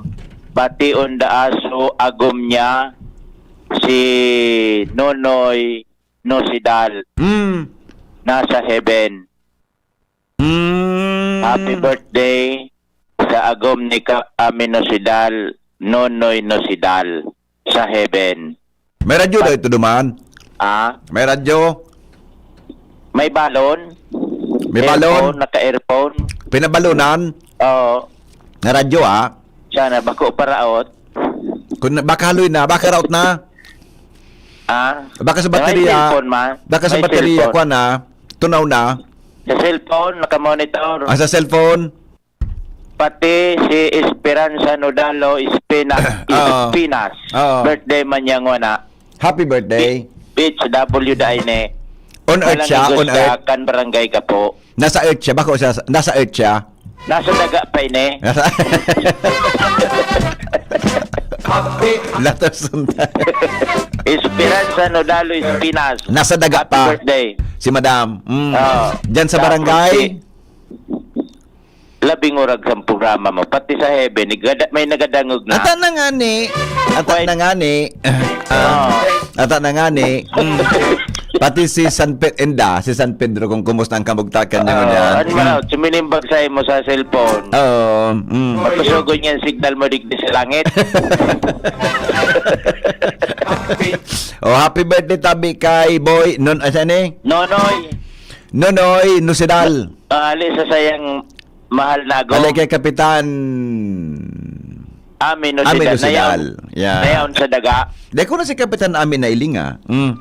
Pati unda aso, agom niya, si Nonoy Nosidal, Mm. nasa heaven. Mm. Happy birthday sa agom ni Kap Ami Nosidal, Nonoy Nosidal, sa heaven. May radyo daw ito duman? Ah? May radyo? May balon. May balon? Earphone, naka-earphone. Pinabalonan? Oo. Na radyo, ah? Sana, bako paraot. Kung na, baka haloy na, baka raot na. Ah? Baka sa May baterya. Cellphone, ma. Baka sa May baterya, cellphone. Kuwan na. Tunaw na. Sa cellphone, nakamonitor. Ah, sa cellphone? Pati si Esperanza Nodalo Espina-, Oo. Espinas. Oo. Birthday man niya ngona. Happy birthday. Beach W D I ne. On earth Walang siya, igos on siya earth. Kan barangay ka po. Nasa earth siya, bako siya, nasa earth siya. Nasa daga pa ini. Nasa Latos ng Esperanza Nodalo Espinas. Nasa daga Happy pa. Birthday. Si Madam. Mm. Oo. Diyan sa Happy barangay? Birthday. Labing urag sa programa mo, pati sa heaven, igada-, may nagadangog na. Ata na nga ni. Ata Wait. Na nga ni. Ah, Oo. Ata na nga ni. Mm. Pati si San Pe-, enda, si San Pedro, kung kumusta ang kamugtakan niya Oo, ngunyan. Ano man, Mm. Suminimbag sa imo sa cellphone. Oo, mm. Pagkusugon niya ang signal mo digdi sa langit. Oh, happy birthday, tabi kay Boy. Non-, asa ni? Nonoy. Nonoy Nosidal. Ah, ali sa sayang mahal na agom. Ali kay Kapitan Ami Nosidal. Ami Nosidal. Nayaon, yeah. Nayaon sa daga. Di ko na si Kapitan Ami nailing, ah. Mm.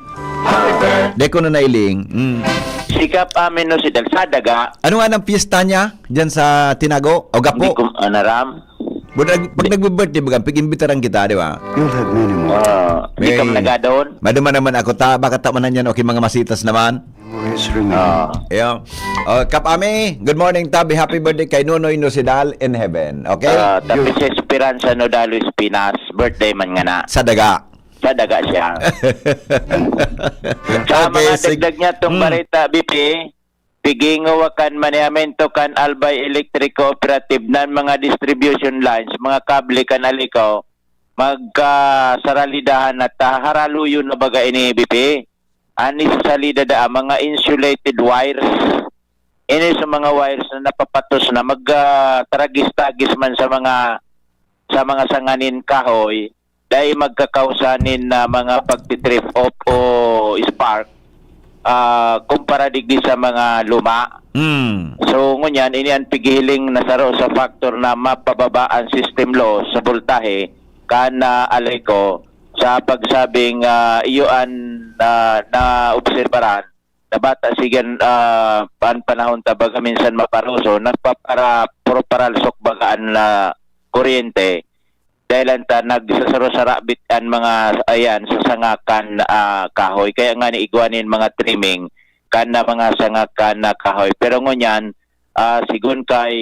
Di ko na nailing. Mm. Si Kap Amin Nosidal, sa daga. Ano nga ng piyesta niya dyan sa Tinago? O Gapo? Hindi ko, ah, naram. Pag, nag- pag nagbe-birthday, baga, pag-imbitaran kita, di ba? You'll have many more. Ah, hindi ka Hey. Nagadon? Maduma naman ako, ta, baka tamanan yan, okay, mga masitas naman. Memories remain. Ah. Iyo. Oh, Kap Ami, good morning, Tabi. Happy birthday kay Nonoy Nosidal in heaven. Okay? Ah, tapi si Esperanza Nodalo Espinas, birthday man nga na. Sa daga. Sa daga siya. Sa Okay, mga sig- dagdag niya tong Hmm. Barita, B P, pigingawa kan manehamiento kan Albay Electric Cooperative nan mga distribution lines, mga kable kan Alico, magkasaralidahan at haraluyon na baga ini, B P. Ani sa salida da, mga insulated wires. Ini sa mga wires na napapatos na mag, ah, taragis-tagis man sa mga, sa mga sanganin kahoy, dai magkakausa nin, ah, mga pagtitrip off o spark, ah, kumpara digdi sa mga luma. Mm. So, ngunyan, ini an pighihiling na saro sa factor na mapababa an system loss sa boltahe kan, ah, Aleco sa pagsabing, ah, iyo an, ah, naobserbaran na bata sigan, ah, an panahon ta baga minsan maparoso, nagpapara-, puro-paralsok baga an, ah, kuryente. Dahil ta nagsasaro-sarabit an mga, ayan, sa sangakan, ah, kahoy. Kaya nga ni igwa nin mga trimming kan na mga sangakan na kahoy. Pero ngunyan, ah, sigon kay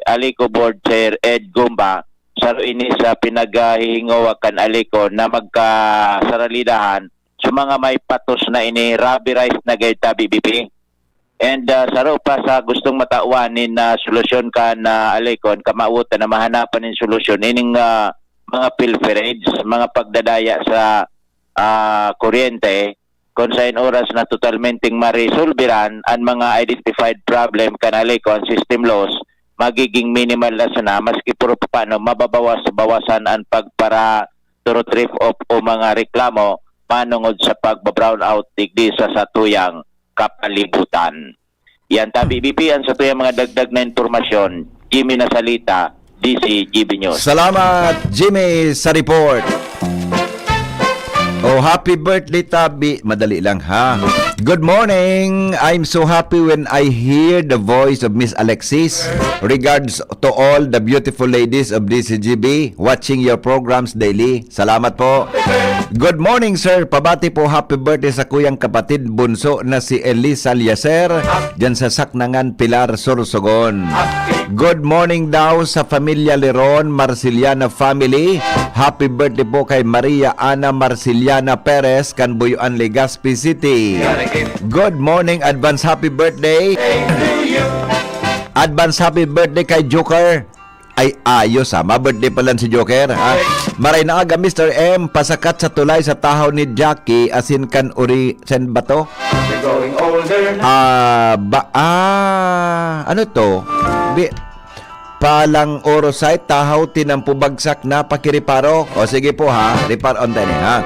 Alico Board Chair Ed Gumba, saro ini sa pinaghihingowa kan Alico na magkasaralidahan sa mga may patos na ini, rubberized na gayud ta, B B P. And, ah, saro pa sa gustong matawan nin, ah, solusyon kan, ah, Alecon, kamawotan na mahanapan nin solusyon ining, ah, mga pilferage, mga pagdadaya sa, ah, kuryente, kung sa in oras na totalmenteng maresolveran an mga identified problem kan Alecon system loss, magiging minimal na sana, maski puro papaano mababawas-bawasan an pagpara-, turo trip off o mga reklamo manungod sa pagba-brownout digdi sa satuyang kapalibutan. Yan, tabi, B P, ang satuyang mga dagdag na impormasyon. Jimmy Nasalita, D C G B News. Salamat, Jimmy, sa report. Oh, happy birthday, Tabi. Madali lang, ha? Good morning. I'm so happy when I hear the voice of Miss Alexis. Regards to all the beautiful ladies of D C G B watching your programs daily. Salamat po. Good morning, sir. Pabati po, happy birthday sa kuyang kapatid bunso na si Elisa Liaser, dyan sa Saknangan, Pilar, Sorsogon. Good morning daw sa Familia Leron, Marciliana family. Happy birthday po kay Maria Ana Marciliana Perez, kan Buyoan, Legazpi City. Good morning, advance happy birthday. Advance happy birthday kay Joker. Ay, ayos, ha. Ma-birthday pa lang si Joker, ha. Maray na aga, Mister M, pasakat sa tulay sa tahaw ni Jackie, asin kan uri, sen ba to? Ah, ba, ah, ano to? Bi-, Palang Orosite, tahaw, tinampo bagsak na, pakireparo. O, sige po, ha. Repar on tayo, ha.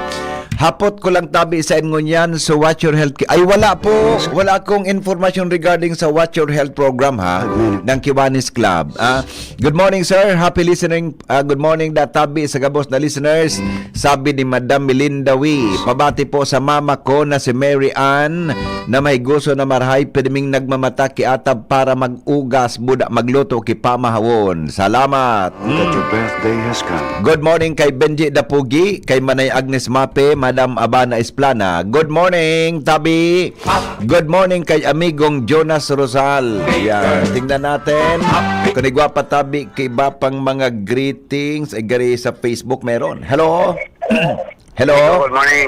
Hapot ko lang, tabi, sa ingon yan. So, what's your health ki-, ay, wala po. Wala akong information regarding sa What's Your Health program, ha, ng Kiwanis Club. Ah, good morning, sir. Happy listening. Ah, good morning, da tabi sa gabos na listeners. Sabi ni Madam Melinda Wee, pabati po sa mama ko na si Mary Ann, na may gusto na marahay, pirming nagmamata ki atab para mag-ugas, buda magluto ki pamahawon. Salamat. That your birthday has come. Good morning kay Benji Dapugi, kay Manay Agnes Mape, Madam Abana Esplana. Good morning, tabi. Good morning kay amigong Jonas Rosal. Yan, tingnan natin kung igwa pa tabi kay iba pang mga greetings. Ay, gari sa Facebook meron. Hello? Hello? Good morning.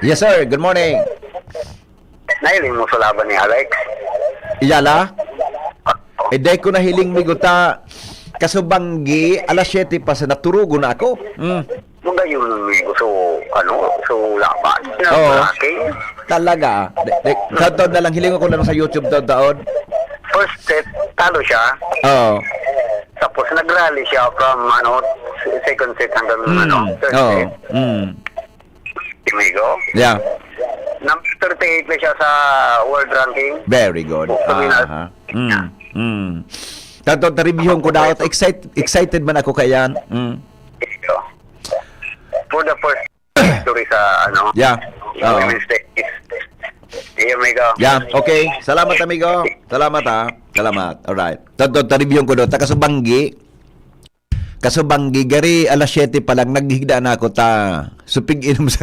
Yes, sir. Good morning. Nahiling mo sa laban ni Alex? Iyala? Eh, dai ko nahiling, migo, ta kasubanggi, alas siyete pa sa naturugo na ako. Mm. Magayon, migo, so, ano, so laban. Oo. Lalaki. Talaga. De, de, sa taon na lang, hiling ko na lang sa YouTube taon-taon. First set, talo siya. Oo. Tapos nag-rally siya from, ano, second set hanggang, Mm. ano, third Oo. set. Mm. Amigo? Yeah. Number thirty-eight na siya sa world ranking. Very good. Sa Pinas. Aha. Mm. Mm. Tato, taribihon ko daw. Excite-, excited man ako kayan. Mm. For the first victory sa, ano, Yeah. Oo. Women's tennis. Iyo, amigo. Yeah, okay. Salamat, amigo. Salamat, ha. Salamat. Alright. Tadto, ta-review ko do. Taga Subanggi. Kasubanggi, gari alas siyete pa lang, naghigda na ako ta. So, pig-inom sa,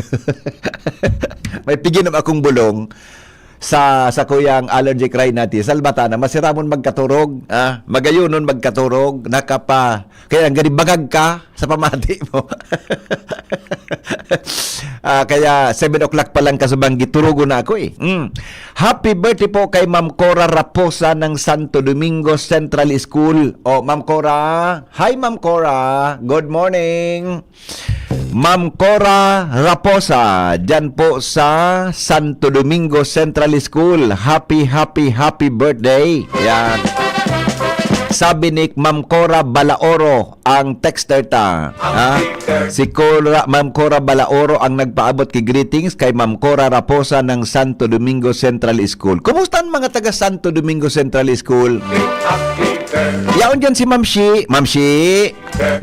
may pig-inom akong bulong sa, sa kuyang allergic rhinitis. Salbata na, masiramon magkaturog, ah, magayunon magkaturog, nakapa, kaya ang gari bagag ka sa pamati mo. Ah, kaya seven o'clock pa lang kasubanggi, turugo na ako eh. Mm. Happy birthday po kay Ma'am Cora Raposa ng Santo Domingo Central School. O, Ma'am Cora. Hi, Ma'am Cora. Good morning. Ma'am Cora Raposa, dyan po sa Santo Domingo Central School. Happy, happy, happy birthday. Yan. Sabi ni Ma'am Cora Balaoro, ang texter ta. Ha? Si Cora, Ma'am Cora Balaoro ang nagpaabot ki greetings kay Ma'am Cora Raposa ng Santo Domingo Central School. Kumusta ang mga taga Santo Domingo Central School? Yaon dyan si Ma'am Shi. Ma'am Shi.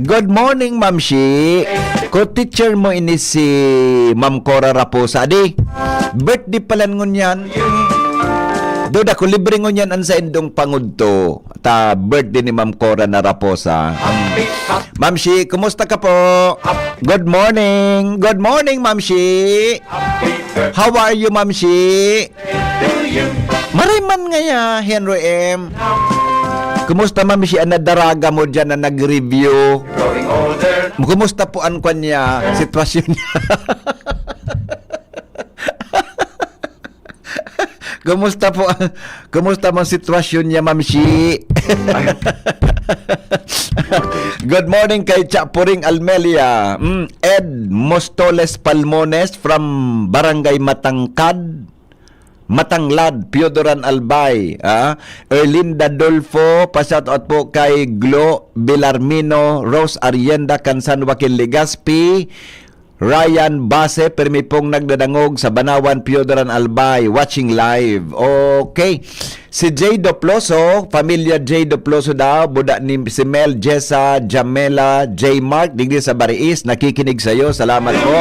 Good morning, Ma'am Shi. Ko teacher mo ini si Ma'am Cora Raposa. Di, birthday pala ngunyan. Duda ko, libre ngunyan ang sa indong pangudto. Ta birthday ni Ma'am Cora na Raposa. Ma'am Shi, kumusta ka po? Good morning. Good morning, Ma'am Shi. How are you, Ma'am Shi? Maray man ngaya, Henry M. Kumusta, Ma'am Shi, ang nadaraga mo dyan na nag-review? Kumusta po ang kwan niya, sitwasyon niya? Kumusta po ang, kumusta mo ang sitwasyon niya, Ma'am Shi? Good morning kay Chapuring Almelia. Mm, Ed Mostoles Palmones from Barangay Matangkad, Matanglad, Piodoran Albay. Ah? Erlinda Dolfo, pa-shoutout po kay Glo Belarmino, Rose Arienda, kan San Joaquin Legazpi, Ryan Base, permi pong nagdadangog sa Banawan, Piodoran Albay, watching live. Okay. Si Jay Doploso, pamilya Jay Doploso daw, buda ni si Mel, Jessa, Jamela, J Mark, digdi sa Bariis, nakikinig sa'yo. Salamat po.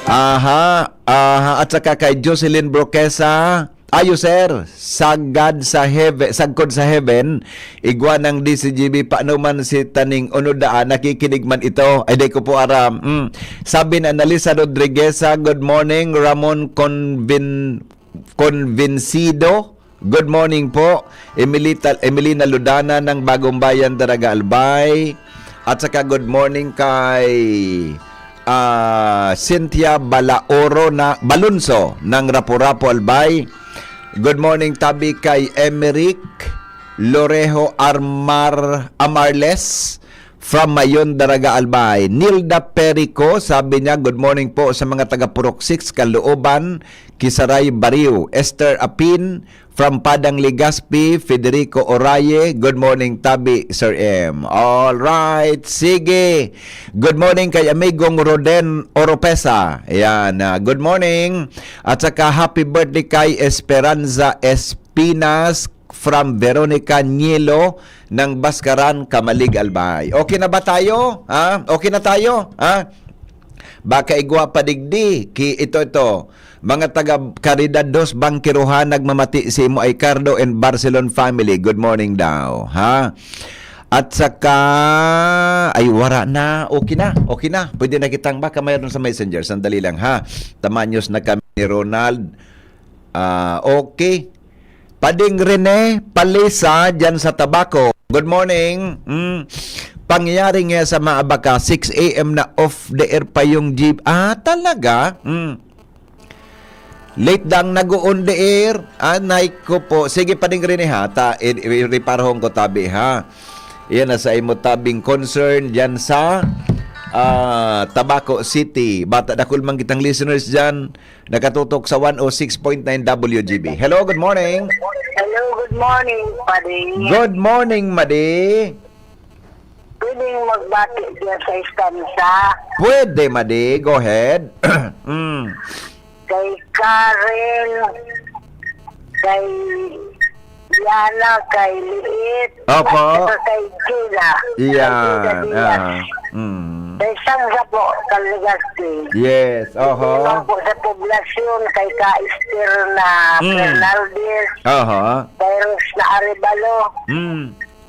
Aha, aha. At saka kay Jocelyn Broquesa, ayo sir, sagad sa heaven, sagkod sa heaven, igwa ng D C G B, paano man si Taning Unod daan, nakikinig man ito. Ay, di ko po aram. Mm. Sabi ni Annalisa Rodrigueza, "Good morning, Ramon Convin-, Convencido." Good morning po. Emilita, Emilina Ludana ng Bagong Bayan, Daraga Albay. At saka good morning kay, ah, Cynthia Balaoro na, Balunso ng Rapu-Rapu Albay. Good morning tabi kay Emerick Lorejo Armar, Amarles from Mayon, Daraga Albay. Nilda Perico, sabi niya, "Good morning po sa mga taga Purok six, Calooban, Kisaray, Bariw." Esther Apin from Padang, Legazpi, Federico Oraye, "Good morning tabi, Sir M." All right, sige. Good morning kay amigong Roden Oropesa. Ayan, ah, good morning. At saka happy birthday kay Esperanza Espinas from Veronica Nielo ng Baskaran, Camalig, Albay. Okay na ba tayo? Ha? Okay na tayo? Ha? Baka igwa pa digdi, ki ito, ito. Mga taga Caridad dos, Bangkiruhan, nagmamati si Imo ay Cardo and Barcelon family. Good morning daw, ha? At saka, ay, wara na. Okay na, okay na. Pwede na kitang, baka mayroon sa messenger. Sandali lang, ha? Tamanyos na kami ni Ronald. Ah, okay. Pading Rene Palisa, dyan sa Tabaco. Good morning. Mm. Pangyayari nga sa mga abaka, six a m na off the air pa yung jeep. Ah, talaga? Mm. Late dang nag-o-on the air. Ah, nay ko po. Sige, Pading Rene ha. Ta, i, i, riparahon ko tabi ha. Yan na sa imo tabing concern dyan sa, ah, Tabaco City. Bata, dakul man kitang listeners dyan. Nakatutok sa one oh six point nine W G B. Hello, good morning. Hello, good morning, Pading. Good morning, Madi. Pwedeng magbati siya sa istansa? Pwede, Madi. Go ahead. Mm. Kay Karen, kay Diana, kay Liit, Opo. at saka kay Gina. Kay Gina Yan. Diaz. Ah. Mm. Kay Sangga po, Caligaste. Yes. Oho. Iwan po sa poblasyon, kay Ka Esther na Mm. Fernaldez, Oho. kay Rose na Arevalo, Mm.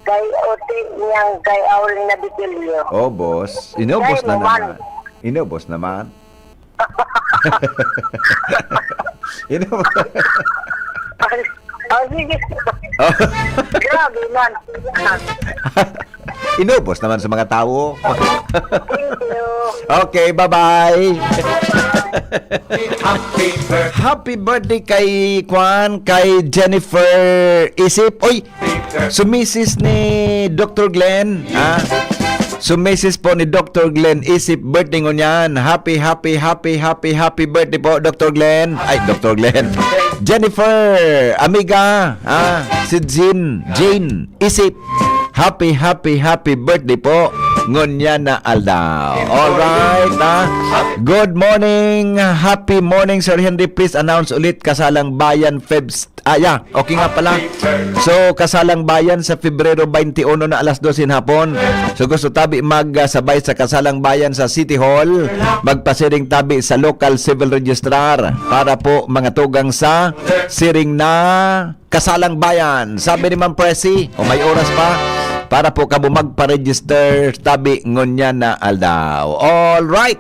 kay Oti niyang kay Auring na Bitilio. Oh, boss. Inubos Kay na Roman. naman. Inubos naman. Inubos. Ay, oh, sige. Oh. Grabe man. Inubos naman sa mga tao. Thank you. Okay, bye-bye. Happy birthday kay Kwan, kay Jennifer Isip. Oy, so misis ni Doktor Glenn, ha? So misis po ni Doktor Glenn Isip, birthday ngunyan. Happy, happy, happy, happy, happy birthday po, Doktor Glenn. Ay, Doktor Glenn. Jennifer, amiga, ah, si Jean, Jane Isip. Happy, happy, happy birthday po ngunyan na aldaw. Alright, ha? Good morning, happy morning, Sir Henry. Please announce ulit, Kasalang Bayan, Febs Ah, yeah. Okay nga pala. So, Kasalang Bayan sa Pebrero twenty-one na alas dose hapon. So, gusto tabi magsabay sa Kasalang Bayan sa City Hall, magpasiring tabi sa local civil registrar para po mga tugang sa siring na Kasalang Bayan. Sabi ni Ma'am Presi, o may oras pa, para po kamo magpa-register tabi ngunyan na aldaw. All right.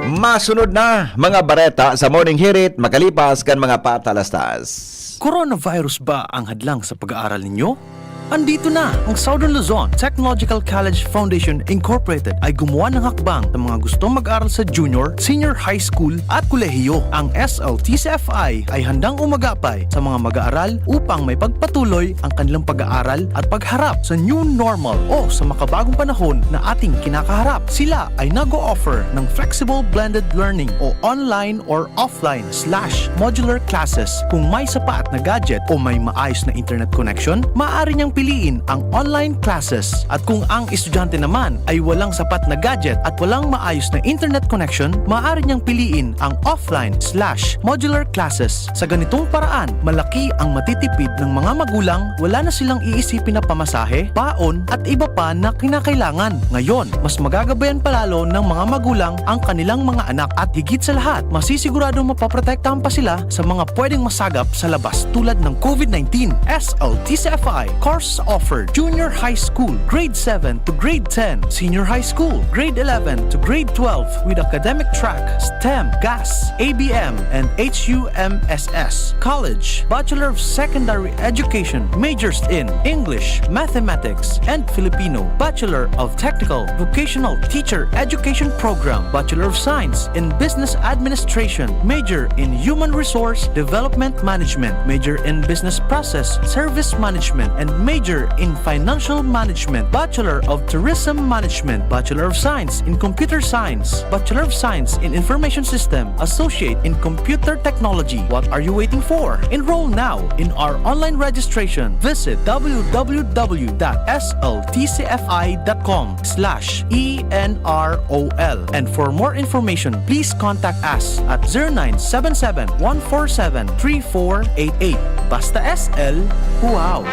Masunod na mga bareta sa Morning Hirit makalipas kan mga patalastas. Coronavirus ba ang hadlang sa pag-aaral ninyo? Andito na ang Southern Luzon Technological College Foundation Incorporated ay gumawa ng hakbang sa mga gustong mag-aral sa junior, senior high school at kolehiyo. Ang S L T C F I ay handang umagapay sa mga mag-aaral upang may pagpatuloy ang kanilang pag-aaral at pagharap sa new normal o sa makabagong panahon na ating kinakaharap. Sila ay nag-o-offer ng flexible blended learning o online or offline slash modular classes. Kung may sapat na gadget o may maayos na internet connection, maaari niyang piliin ang online classes. At kung ang estudyante naman ay walang sapat na gadget at walang maayos na internet connection, maaari niyang piliin ang offline slash modular classes. Sa ganitong paraan, malaki ang matitipid ng mga magulang, wala na silang iisipin na pamasahe, baon, at iba pa na kinakailangan. Ngayon, mas magagabayan pa lalo ng mga magulang ang kanilang mga anak at higit sa lahat, masisiguradong mapoprotektahan pa sila sa mga pwedeng masagap sa labas tulad ng COVID nineteen. S L T C F I, course offered, junior high school, grade seven to grade ten, senior high school, grade eleven to grade twelve with academic track, STEM, GAS, A B M, and H U M S S. College, Bachelor of Secondary Education, majors in English, Mathematics, and Filipino. Bachelor of Technical Vocational Teacher Education Program, Bachelor of Science in Business Administration, major in Human Resource Development Management, major in Business Process Service Management, and major in Financial Management, Bachelor of Tourism Management, Bachelor of Science in Computer Science, Bachelor of Science in Information System, Associate in Computer Technology. What are you waiting for? Enroll now in our online registration. Visit w w w dot s l t c f i dot com slash e n r o l. And for more information, please contact us at zero nine seven seven, one four seven, three four eight eight. Basta S L, wow!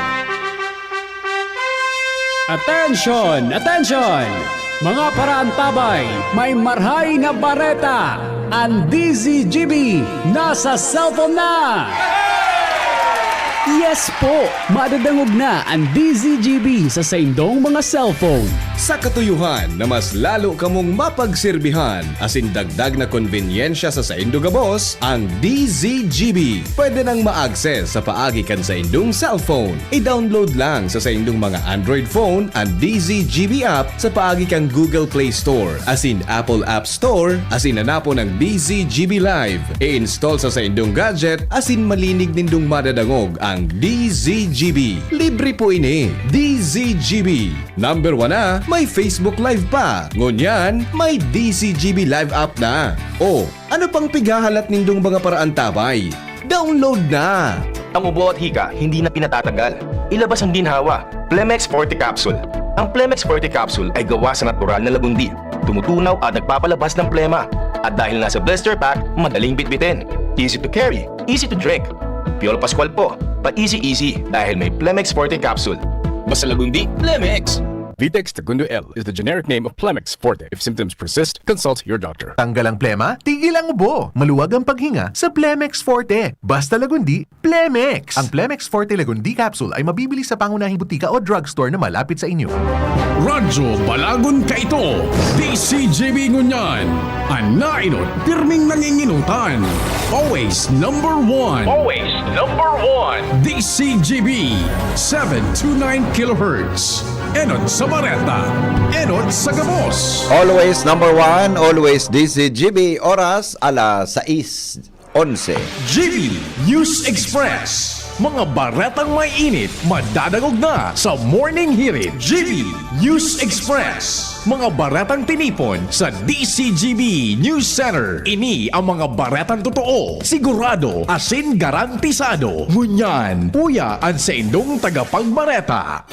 Attention! Attention! Mga paraantabay, may marhay na bareta! Ang D Z G B nasa cellphone na! Yes po! Madadangog na ang D Z G B sa saindong mga cellphone. Sa katuyohan na mas lalo kamong mapagserbihan asin dagdag na konbenyensya sa saindo gabos, ang D Z G B pwede nang ma-access sa paagi kan saindong cellphone. I-download lang sa saindong mga Android phone an D Z G B app sa paagi kan Google Play Store asin Apple App Store asin hanapon ang D Z G B Live. I-install sa saindong gadget asin malinig nindong madadangog ang D Z G B. Libre po ini. D Z G B. Number one na, may Facebook Live pa. Ngunyan, may D Z G B Live app na. O, ano pang pighahalat nindong mga paraantabay? Download na! Ang ubo at hika, hindi na pinatatagal. Ilabas ang ginhawa. Plemex Forte Capsule. Ang Plemex Forte Capsule ay gawa sa natural na lagundi. Tumutunaw at nagpapalabas ng plema. At dahil nasa blister pack, madaling bitbitin. Easy to carry, easy to drink. Piolo Pascual po. Pa-easy-easy dahil may Plemex Forte Capsule. Basta Lagundi, Plemex! Vitex Tagundo L is the generic name of Plemex Forte. If symptoms persist, consult your doctor. Tanggal ang plema, tigil ang ubo. Maluwag ang paghinga sa Plemex Forte. Basta Lagundi, Plemex! Ang Plemex Forte Lagundi Capsule ay mabibili sa pangunahing butika o drugstore na malapit sa inyo. Radyo Balagon kaito, D C G B ngunyan. An nainot, pirming nanginginutan. Always number one. Always number one. D C G B, seven two nine kilohertz. Enot sa bareta, enot sa gabos. Always number one, always D C G B, oras alas sais onse. G B News Express. Mga baretang may init, madadangog na sa Morning Hirit. G B News Express. Mga baretang tinipon sa D C G B News Center. Ini ang mga baretang totoo, sigurado, asin garantisado. Ngunyan, uya an saindong tagapagbareta.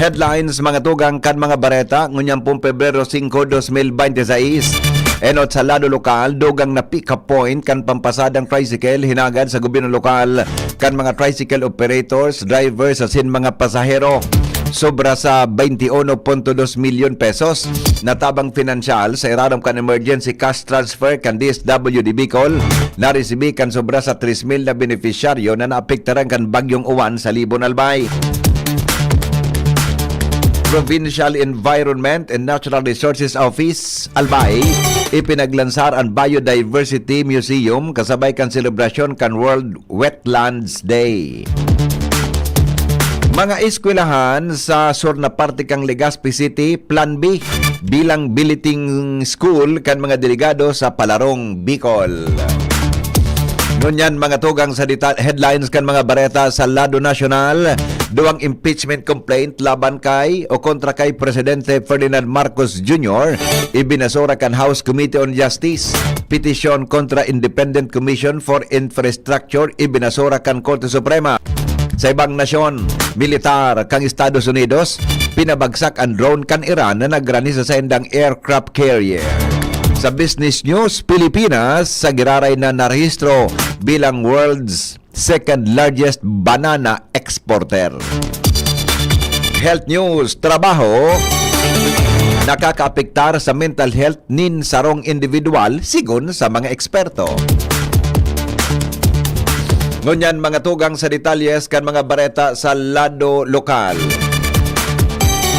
Headlines, mga tugang kan mga bareta, ngunyan pong Pebrero singko, dos mil bente seis. Enot sa lado lokal, dugang na pick-up point kan pampasadang tricycle hinagad sa gobyerno lokal kan mga tricycle operators, drivers asin mga pasahero. Sobra sa twenty-one punto dos milyon pesos na tabang pinansyal sa irarom kan emergency cash transfer kan D S W D Bicol, naresibi kan sobra sa tres mil na benepisyaryo na naapektaran kan Bagyong Uwan sa Libon, Albay. Provincial Environment and Natural Resources Office, Albay, ipinaglansar an Biodiversity Museum kasabay kan selebrasyon kan World Wetlands Day. Mga eskwelahan sa sur na parte kan Legazpi City, Plan B bilang billeting school kan mga delegado sa Palarong Bicol. Ngunyan, mga tugang sa deta-, headlines kan mga bareta sa lado nasyonal, duwang impeachment complaint laban kay o kontra kay Presidente Ferdinand Marcos Junior ibinasura kan House Committee on Justice. Petisyon kontra Independent Commission for Infrastructure ibinasura kan Korte Suprema. Sa ibang nasyon, militar kan Estados Unidos, pinabagsak an drone kan Iran na nagrani sa saindang aircraft carrier. Sa Business News, Pilipinas sa giraray na narehistro bilang world's second largest banana exporter. Health News, trabaho, nakakaapektar sa mental health nin sarong individual, sigon sa mga eksperto. Ngunyan, mga tugang sa detalyes kan mga bareta sa lado lokal.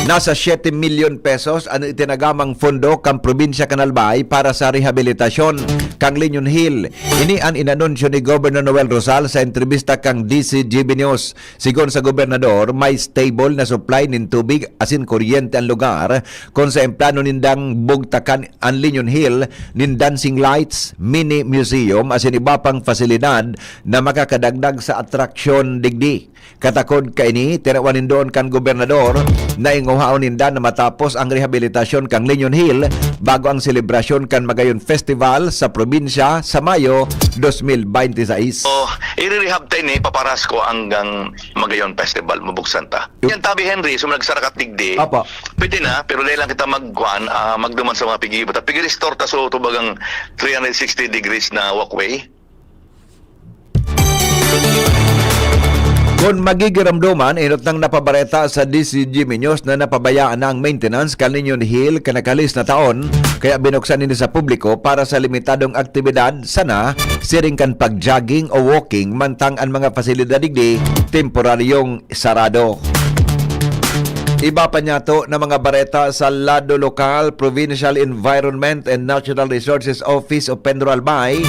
Nasa siyete milyon pesos an itinagamang pondo kan probinsya kan Albay para sa rehabilitasyon kan Liñon Hill. Ini an inanunsyo ni Governor Noel Rosal sa entrebista kan D C G B News. Sigon sa gobernador, may stable na supply nin tubig asin kuryente an lugar, kun sa plano nindang bugtakan an Liñon Hill nin dancing lights, mini museum asin iba pang pasilidad na makakadagdag sa atraksyon digdi. Katakod kaini, tinawan nindon kan gobernador na inguhaon ninda na matapos ang rehabilitasyon kan Liñon Hill bago ang selebrasyon kan Magayon Festival sa probinsya sa Mayo dos mil bente seis. So, i-rehab ta ini, paparas ko hanggang Magayon Festival, mabuksan ta. Yan, tabi Henry, so nagsarakat digdi. Apa. Pwede na, pero dahil lang kita magkuan, ah, magduman sa mga pigi-, pigi-restore ta, so, tubagang three hundred sixty degrees na walkway. Kun magigiramdoman, inot nang napabareta sa D C G B News na napabayaan na ang maintenance kan Liñon Hill kan nakalis na taon, kaya binuksan ini sa publiko para sa limitadong aktibidad sana, siring kan pag-jogging o walking, mantang an mga pasilidad digdi temporaryong sarado. Iba pa niyato na mga bareta sa lado lokal, Provincial Environment and Natural Resources Office o PENRO Albay,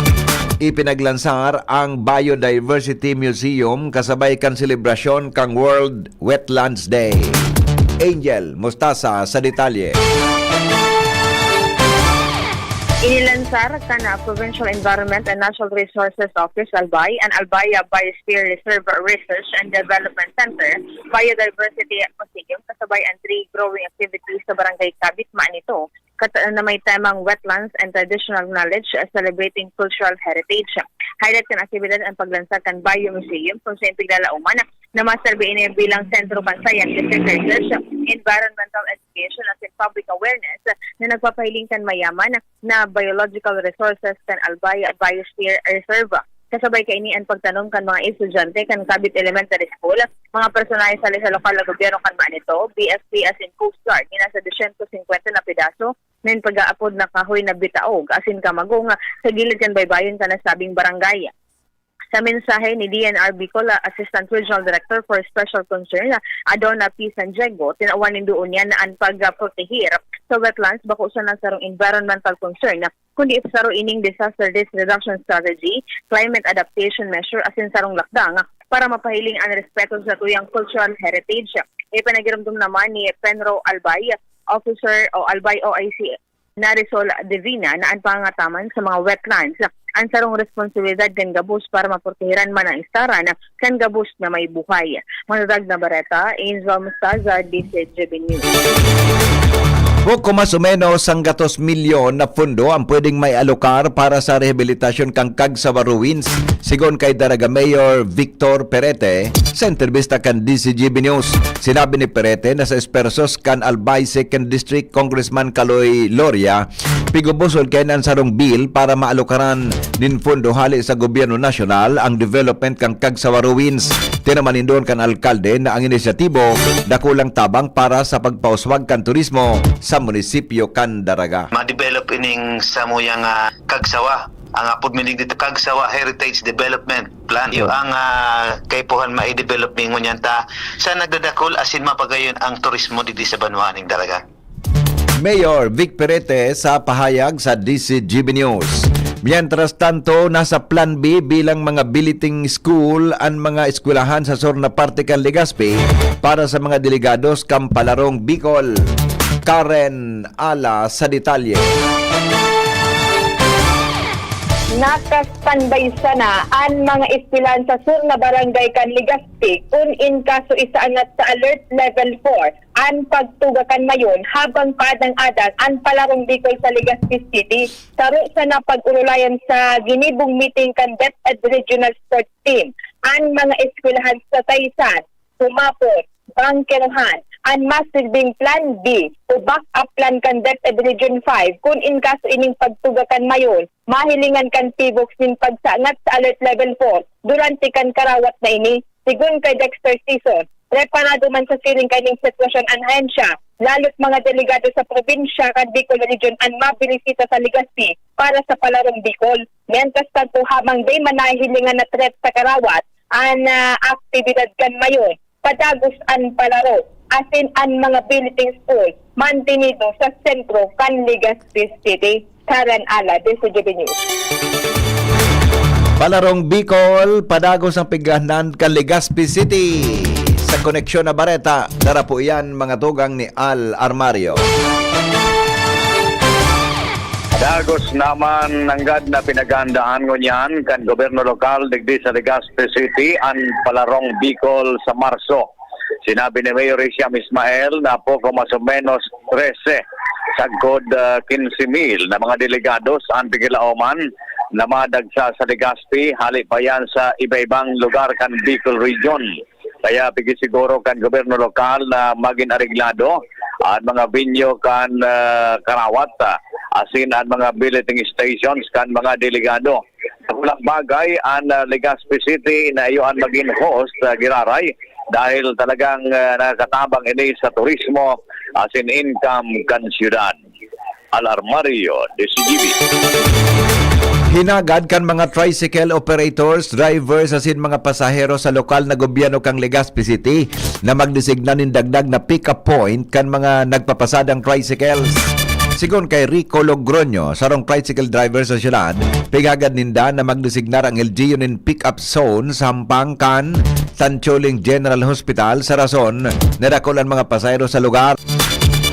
ipinaglansar ang Biodiversity Museum kasabay kan selebrasyon kan World Wetlands Day. Angel Mostasa sa detalye. Inilansar kan Provincial Environment and Natural Resources Office, Albay, an Albay Biosphere Reserve Research and Development Center, Biodiversity Museum, kasabay an tree growing activities sa Barangay Cabitma nito, kat-, na may temang Wetlands and Traditional Knowledge, Celebrating Cultural Heritage. Highlight kan aktibidad an paglansar kan Bio Museum, kung saen piglalauman na maserbi ini bilang sentro kan scientific research environmental education asin public awareness na nagpapahiling kan mayaman na biological resources kan Albay Biosphere Reserve. Kasabay kaini an pagtanom kan mga estudyante kan Kabit Elementary School, mga personahe sa, sa lokal na gobyerno kan Manito, B F P asin Coast Guard, ni nasa dosyentos singkwenta na pedaso nin pag-aapod na kahoy na bitaog asin kamagong sa gilid kan baybayon kan nasabing barangay. Sa mensahe ni D N R Bicol, ah, Assistant Regional Director for Special Concern, ah, Adona P. San Diego, tinawan nindo unya na an pagproteher sa wetlands bako sana sarong environmental concern, kundi saro ining disaster risk reduction strategy, climate adaptation measure, asin sarong lakdang para mapahiling an respeto sa tuyang cultural heritage. Ipinagiromdom naman ni Penro Albay, Officer o Albay O I C Narisol Divina na an pangangataman sa mga wetlands an sarong responsibilidad kan gabos para maprotehiran man ang istaran kan gabos na may buhay. Matatag na bareta, Angel Mostaza, D C G B News. Poco mas o menos sanggatos milyon na pondo ang pwedeng maialokar para sa rehabilitasyon kan Cagsawa Ruins, sigon kay Daraga Mayor Victor Perete sa entrebista kan D C G B News. Sinabi ni Perete na sa espersos kan Albay Second District Congressman Kaloy Loria, pigubusol kaiyan sarong bill para maalokaran nin pondo hale sa gobyerno nasyonal ang development kan Cagsawa Ruins. Tinaman nindon kan alkalde na ang inisyatibo dakulang tabang para sa pagpauswag kan turismo sa munisipyo kan Daraga. Ma-develop ining samuyang, ah, Cagsawa. Ang apod minig dito, Cagsawa Heritage Development Plan. Iyo ang, ah, kaipuhan mai-develop mi ngunyan ta sa nagdadakul asin mapagayon ang turismo digdi sa banwaan ning Daraga. Mayor Vic Perete sa pahayag sa D C G B News. Mientras tanto, nasa Plan B bilang mga billeting school an mga eskwelahan sa sur na parte kan Legazpi para sa mga delegados kan Palarong Bicol. Karen Ala sa detalye. Naka-standby sana an mga eskwelahan sa sur na barangay kan Legazpi kun in kaso isaangat sa Alert Level four an pagtuga kan mayon, habang paadang-adas an Palarong Bicol sa Legazpi City. Saro sana pag-orolayan sa ginibong meeting kan DepEd Regional Sports Team an mga eskwelahan sa Taysan, Humapot, Bangkerohan. An masirbing Plan B o backup plan kan DepEd Region five kun in kaso ining pagtuga kan mayon, mahilingan kan PHIVOLCS nin pagsangat sa Alert Level four durante kan karawat na ini. Sigon kay Dexter Sison, preparado man sa siring kaining sitwasyon an ahensya, lalo't mga delegado sa probinsya kan Bicol Region an mabisita sa Legazpi para sa Palarong Bicol. Mientras tanto, habang dai man nahihilingan na threat sa karawat an, ah, aktibidad kan mayon, padagos an palaro asin an mga billeting school mantinido sa sentro kan Legazpi City. Karen Ala, D C G B News. Palarong Bicol, padagos ang pigahnan kan Legazpi City. Sa koneksyon na bareta, dara po iyan, mga tugang ni Al Armario. Dagos naman nanggad na pinaghahandaan ngunyan kan gobyerno lokal digdi sa Legazpi City an Palarong Bicol sa Marso. Sinabi ni Mayor Hisham Ismael na poko mas o menos trese sagkod, ah, quince mil na mga delegados an pigilaoman na madagsa sa Legazpi, hali pa yan sa iba-ibang lugar kan Bicol Region. Kaya pigisiguro kan gobyerno lokal na magin areglado an mga venue kan, ah, karawat, ah, asin an mga billeting stations kan mga delegado. Sa kulang bagay, an, ah, Legazpi City na iyo an magin host, ah, giraray, dahil talagang, ah, nakakatabang ini sa turismo asin income kan siyudad. Al Armario, D C G B. Hinagad kan mga tricycle operators, drivers asin mga pasahero sa lokal na gobyerno kan Legazpi City na magdesigna nin dagdag na pick-up point kan mga nagpapasadang tricycles. Sigon kay Rico Logroño, sarong tricycle driver sa siyudad, pighagad ninda na magdesignar ang L G U nin pick-up zone sa hampang kan Tanchuling General Hospital sa rason na dakul an mga pasahero sa lugar.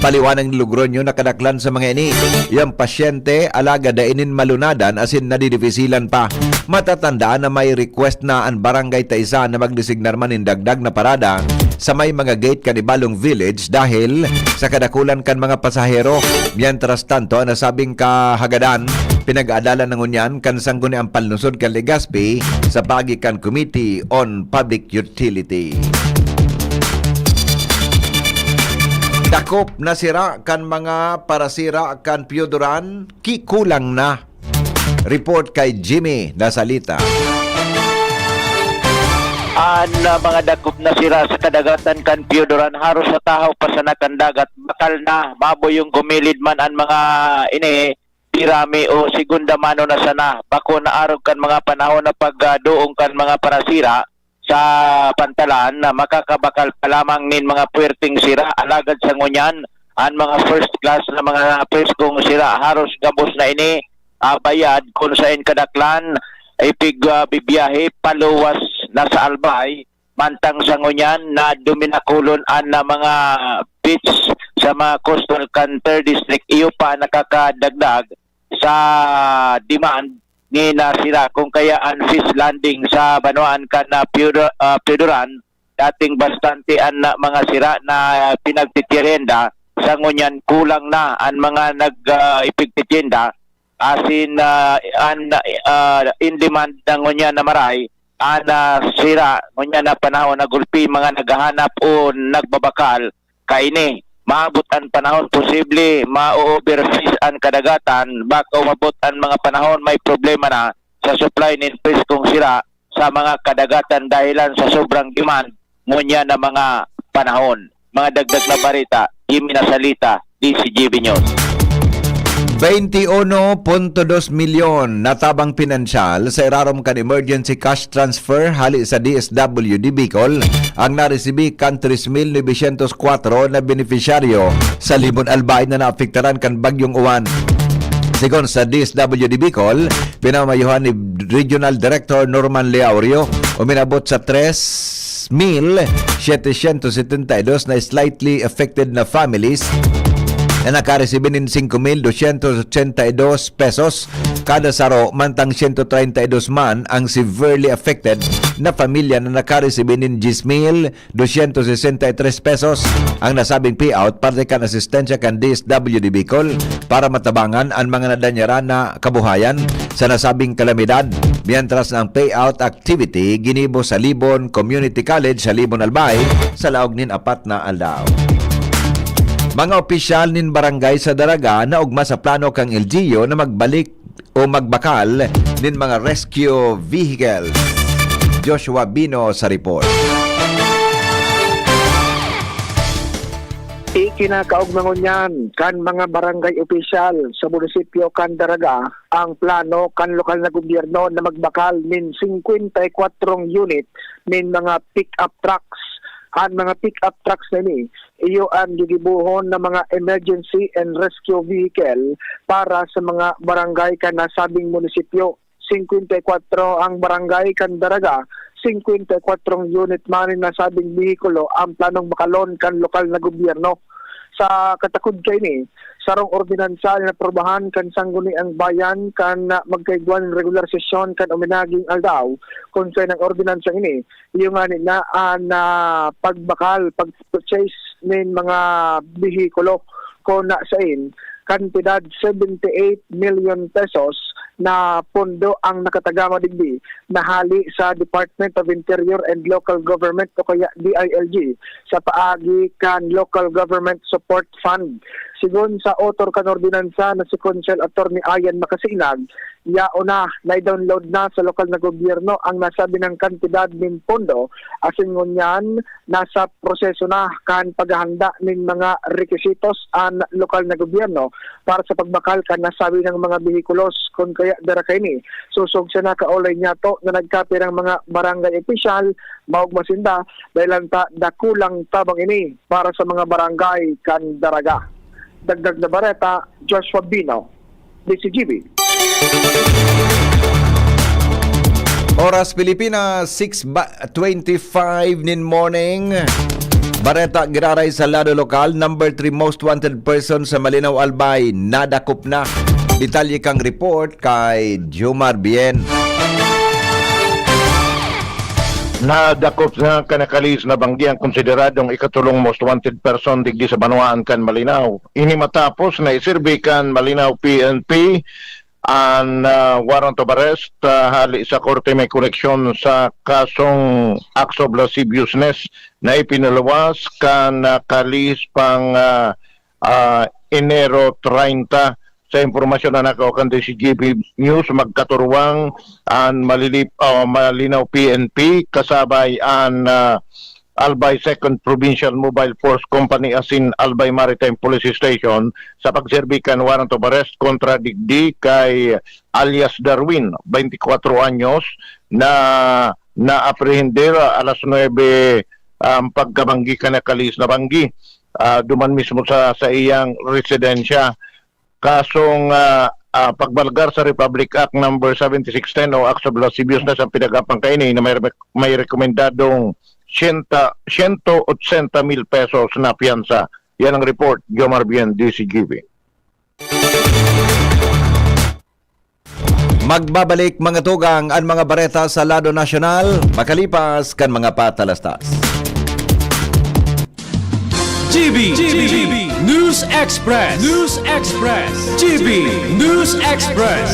Paliwanag ni Logroño na kadaklan sa mga ini, iyang pasyente, alagad dai nin malunadan asin nadidifisilan pa. Matatandaan na may request na an Barangay Taisan na magdesignar man nin dagdag na parada sa may mga gate kan Ibalong Village dahil sa kadakulan kan mga pasahero. Mientras tanto, an nasabing kahagadan, pinag-aadalan na ngunyan kan Sangguniang Panlungsod kan Legazpi sa paagi kan Committee on Public Utility. Dakop na sira kan mga parasira kan Pioduran, kikulang na. Report kay Jimmy Nasalita. An, ah, mga dakop na sira sa kadagatan kan Pioduran, haros sa tahaw pa sana kan dagat, bakal na, maboy yung gumilid man an mga ini, pirami o segunda mano na sana. Bako na arog kan mga panahon na pagduong kan mga parasira sa pantalan na makakabakal pa lamang nin mga puwerteng sira, alagad sa ngunyan, an mga first class na mga preskong sira, haros gabos na ini, ah, bayad kun saen kadaklan, ipig, ah, bibiyahe paluwas na sa Albay, mantang sa ngunyan na duminakulon an, ah, mga beach sa mga coastal kan third district, iyo pa nakakadagdag sa demand ni na sira. Kung kaya an fish landing sa banwaan kan, ah, Piodo-, ah, Pioduran, dating bastante an, ah, mga sira na pinagtitiryenda, sa ngunyan kulang na an mga nag, ah, ipigtitienda, asin, ah, an, ah, in demand na ngunyan na maray, an, ah, sira ngunyan na panahon na gulpi mga naghahanap o nagbabakal kaini. Maabot an panahon, posible ma-overfish an kadagatan, baka umabot an mga panahon may problema na sa supply nin preskong sira sa mga kadagatan dahilan sa sobrang demand ngunyan na mga panahon. Mga dagdag na bareta, Jimmy Nasalita, D C G B News. Twenty uno punto dos milyon na tabang pinansyal sa irarom kan emergency cash transfer hali sa D S W D Bicol ang naresibi kan tres mil novecientos kwatro na benepisyaryo sa Libon Albay na naapektaran kan Bagyong Uwan. Sigon sa D S W D Bicol, pinamayohan ni Regional Director Norman Leaurio, uminabot sa tres mil setecientos setenta y dos na slightly affected na families na nakaresibi nin singko mil dosyentos ochenta y dos pesos kada saro, mantang siyento treinta y dos man ang severely affected na pamilya na nakaresibi nin dyes mil dosyentos sesenta y tres pesos ang nasabing payout parte kan asistensya kan D S W D Bicol para matabangan an mga nadanyaran na kabuhayan sa nasabing kalamidad, mientras na ang payout activity ginibo sa Libon Community College sa Libon, Albay, sa laog nin apat na aldaw. Mga opisyal nin barangay sa Daraga naogma sa plano kan L G U na magbalik o magbakal nin mga rescue vehicle. Joshua Bino sa report. Ikinakaogma ngunyan kan mga barangay opisyal sa munisipyo kan Daraga ang plano kan lokal na gobyerno na magbakal nin singkwenta y kwatro unit nin mga pick-up trucks. An mga pick-up trucks na ini, iyo an gigibohon na mga emergency and rescue vehicle para sa mga barangay kan nasabing munisipyo. Singkwenta y kwatro ang barangay kan Daraga, singkwenta y kwatro unit man nin nasabing behikulo ang planong bakalon kan lokal na gobyerno. Sa katakod kaini, sarong ordinansa na inaprubahan kan Sangguniang Bayan kan, ah, magkaigwa nin regular sesyon kan uminaging aldaw, kun saen ang ordinansang ini, iyo ngani na an, ah, pagbakal, pag-purchase nin mga behikulo, kun saen kantidad seventy eight million pesos na pondo ang nakatagama digdi na hali sa Department of Interior and Local Government o kaya D I L G sa paagi kan Local Government Support Fund. Sigon sa author kan ordinansa na si Konsehal Attorney Ian Macasinag, yaon na, na-download na sa lokal na gobyerno ang nasabi nang kantidad nin pondo, asin ngunyan nasa proseso na kan paghahanda nin mga rekisitos an lokal na gobyerno para sa pagbakal kan nasabi nang mga behikulos. Kun kaya dara kaini, sosog sa nakaolay niyato na nagkapirang mga barangay opisyal, maogma sinda, dahil ta dakulang tabang ini para sa mga barangay kan Daraga. Dagdag na bareta, Joshua Bino, D C G B. Oras Pilipinas, six ba-, twenty-five nin morning. Bareta giraray sa lado lokal, number three most wanted person sa Malinaw, Albay, nadakop na. Detalye kang report kay Jomar Bien. Nadakop na kan nakalihis na banggi ang konsideradong ikatolong most wanted person digdi sa banwaan kan Malinaw. Ini matapos na iserbi kan Malinaw P N P An, ah, warrant of arrest, ah, hali sa korte may koneksyon sa kasong acts of lasciviousness na ipinaluwas kan, ah, kalihis pang, ah, ah, Enero treinta. Sa impormasyon na nakuha kan D C G B News, magkaturuwang an Malilip-, ah, Malinaw P N P, kasabay an, ah, Albay Second Provincial Mobile Force Company asin Albay Maritime Police Station sa pagserbi kan warrant of arrest kontra digdi kay alias Darwin, twenty-kwatro anyos, na naaprehender alas nuebe ang pagkabanggi kan nakalihis na banggi. Ah, duman mismo sa, sa iyang residensya. Kasong, ah, ah, pagbalgar sa Republic Act number seventy-six ten o Acts of Lasciviousness ang pinag-aapang kaini na may, may rekomendadong siyenta, siyento otsenta mil pesos na piyansa. Yan ang report, Jomar Bien, D C G B. Magbabalik, mga tugang, an mga bareta sa lado nasyonal, makalipas kan mga patalastas. G B, G B, News Express, News Express, G B News Express.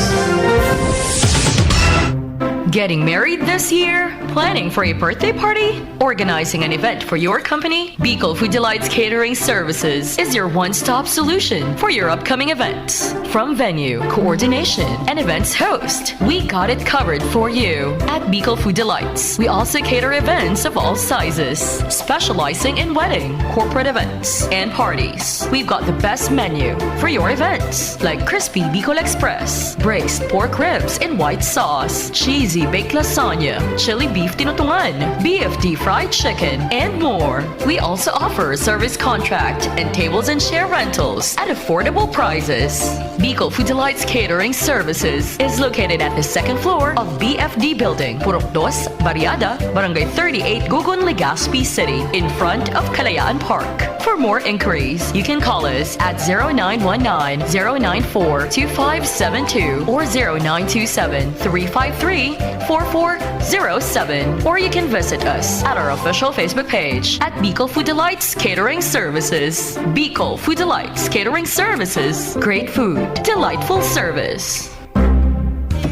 Getting married this year? Planning for a birthday party? Organizing an event for your company? Bicol Food Delights Catering Services is your one-stop solution for your upcoming events. From venue, coordination, and events host, we got it covered for you. At Bicol Food Delights, we also cater events of all sizes, specializing in wedding, corporate events, and parties. We've got the best menu for your events, like crispy Bicol Express, braised pork ribs in white sauce, cheesy baked lasagna, chili beef tinutungan, B F D fried chicken, and more. We also offer service contract and tables and chair rentals at affordable prices. Bicol Food Delights Catering Services is located at the second floor of B F D Building, Purok Dos, Barriada, Barangay thirty-eight, Gugun, Legazpi City, in front of Kalayaan Park. For more inquiries, you can call us at zero nine one nine, zero nine four, two five seven two or zero nine two seven, three five three, four four zero seven. Or you can visit us at our official Facebook page at Bicol Food Delights Catering Services. Bicol Food Delights Catering Services. Great food, delightful service.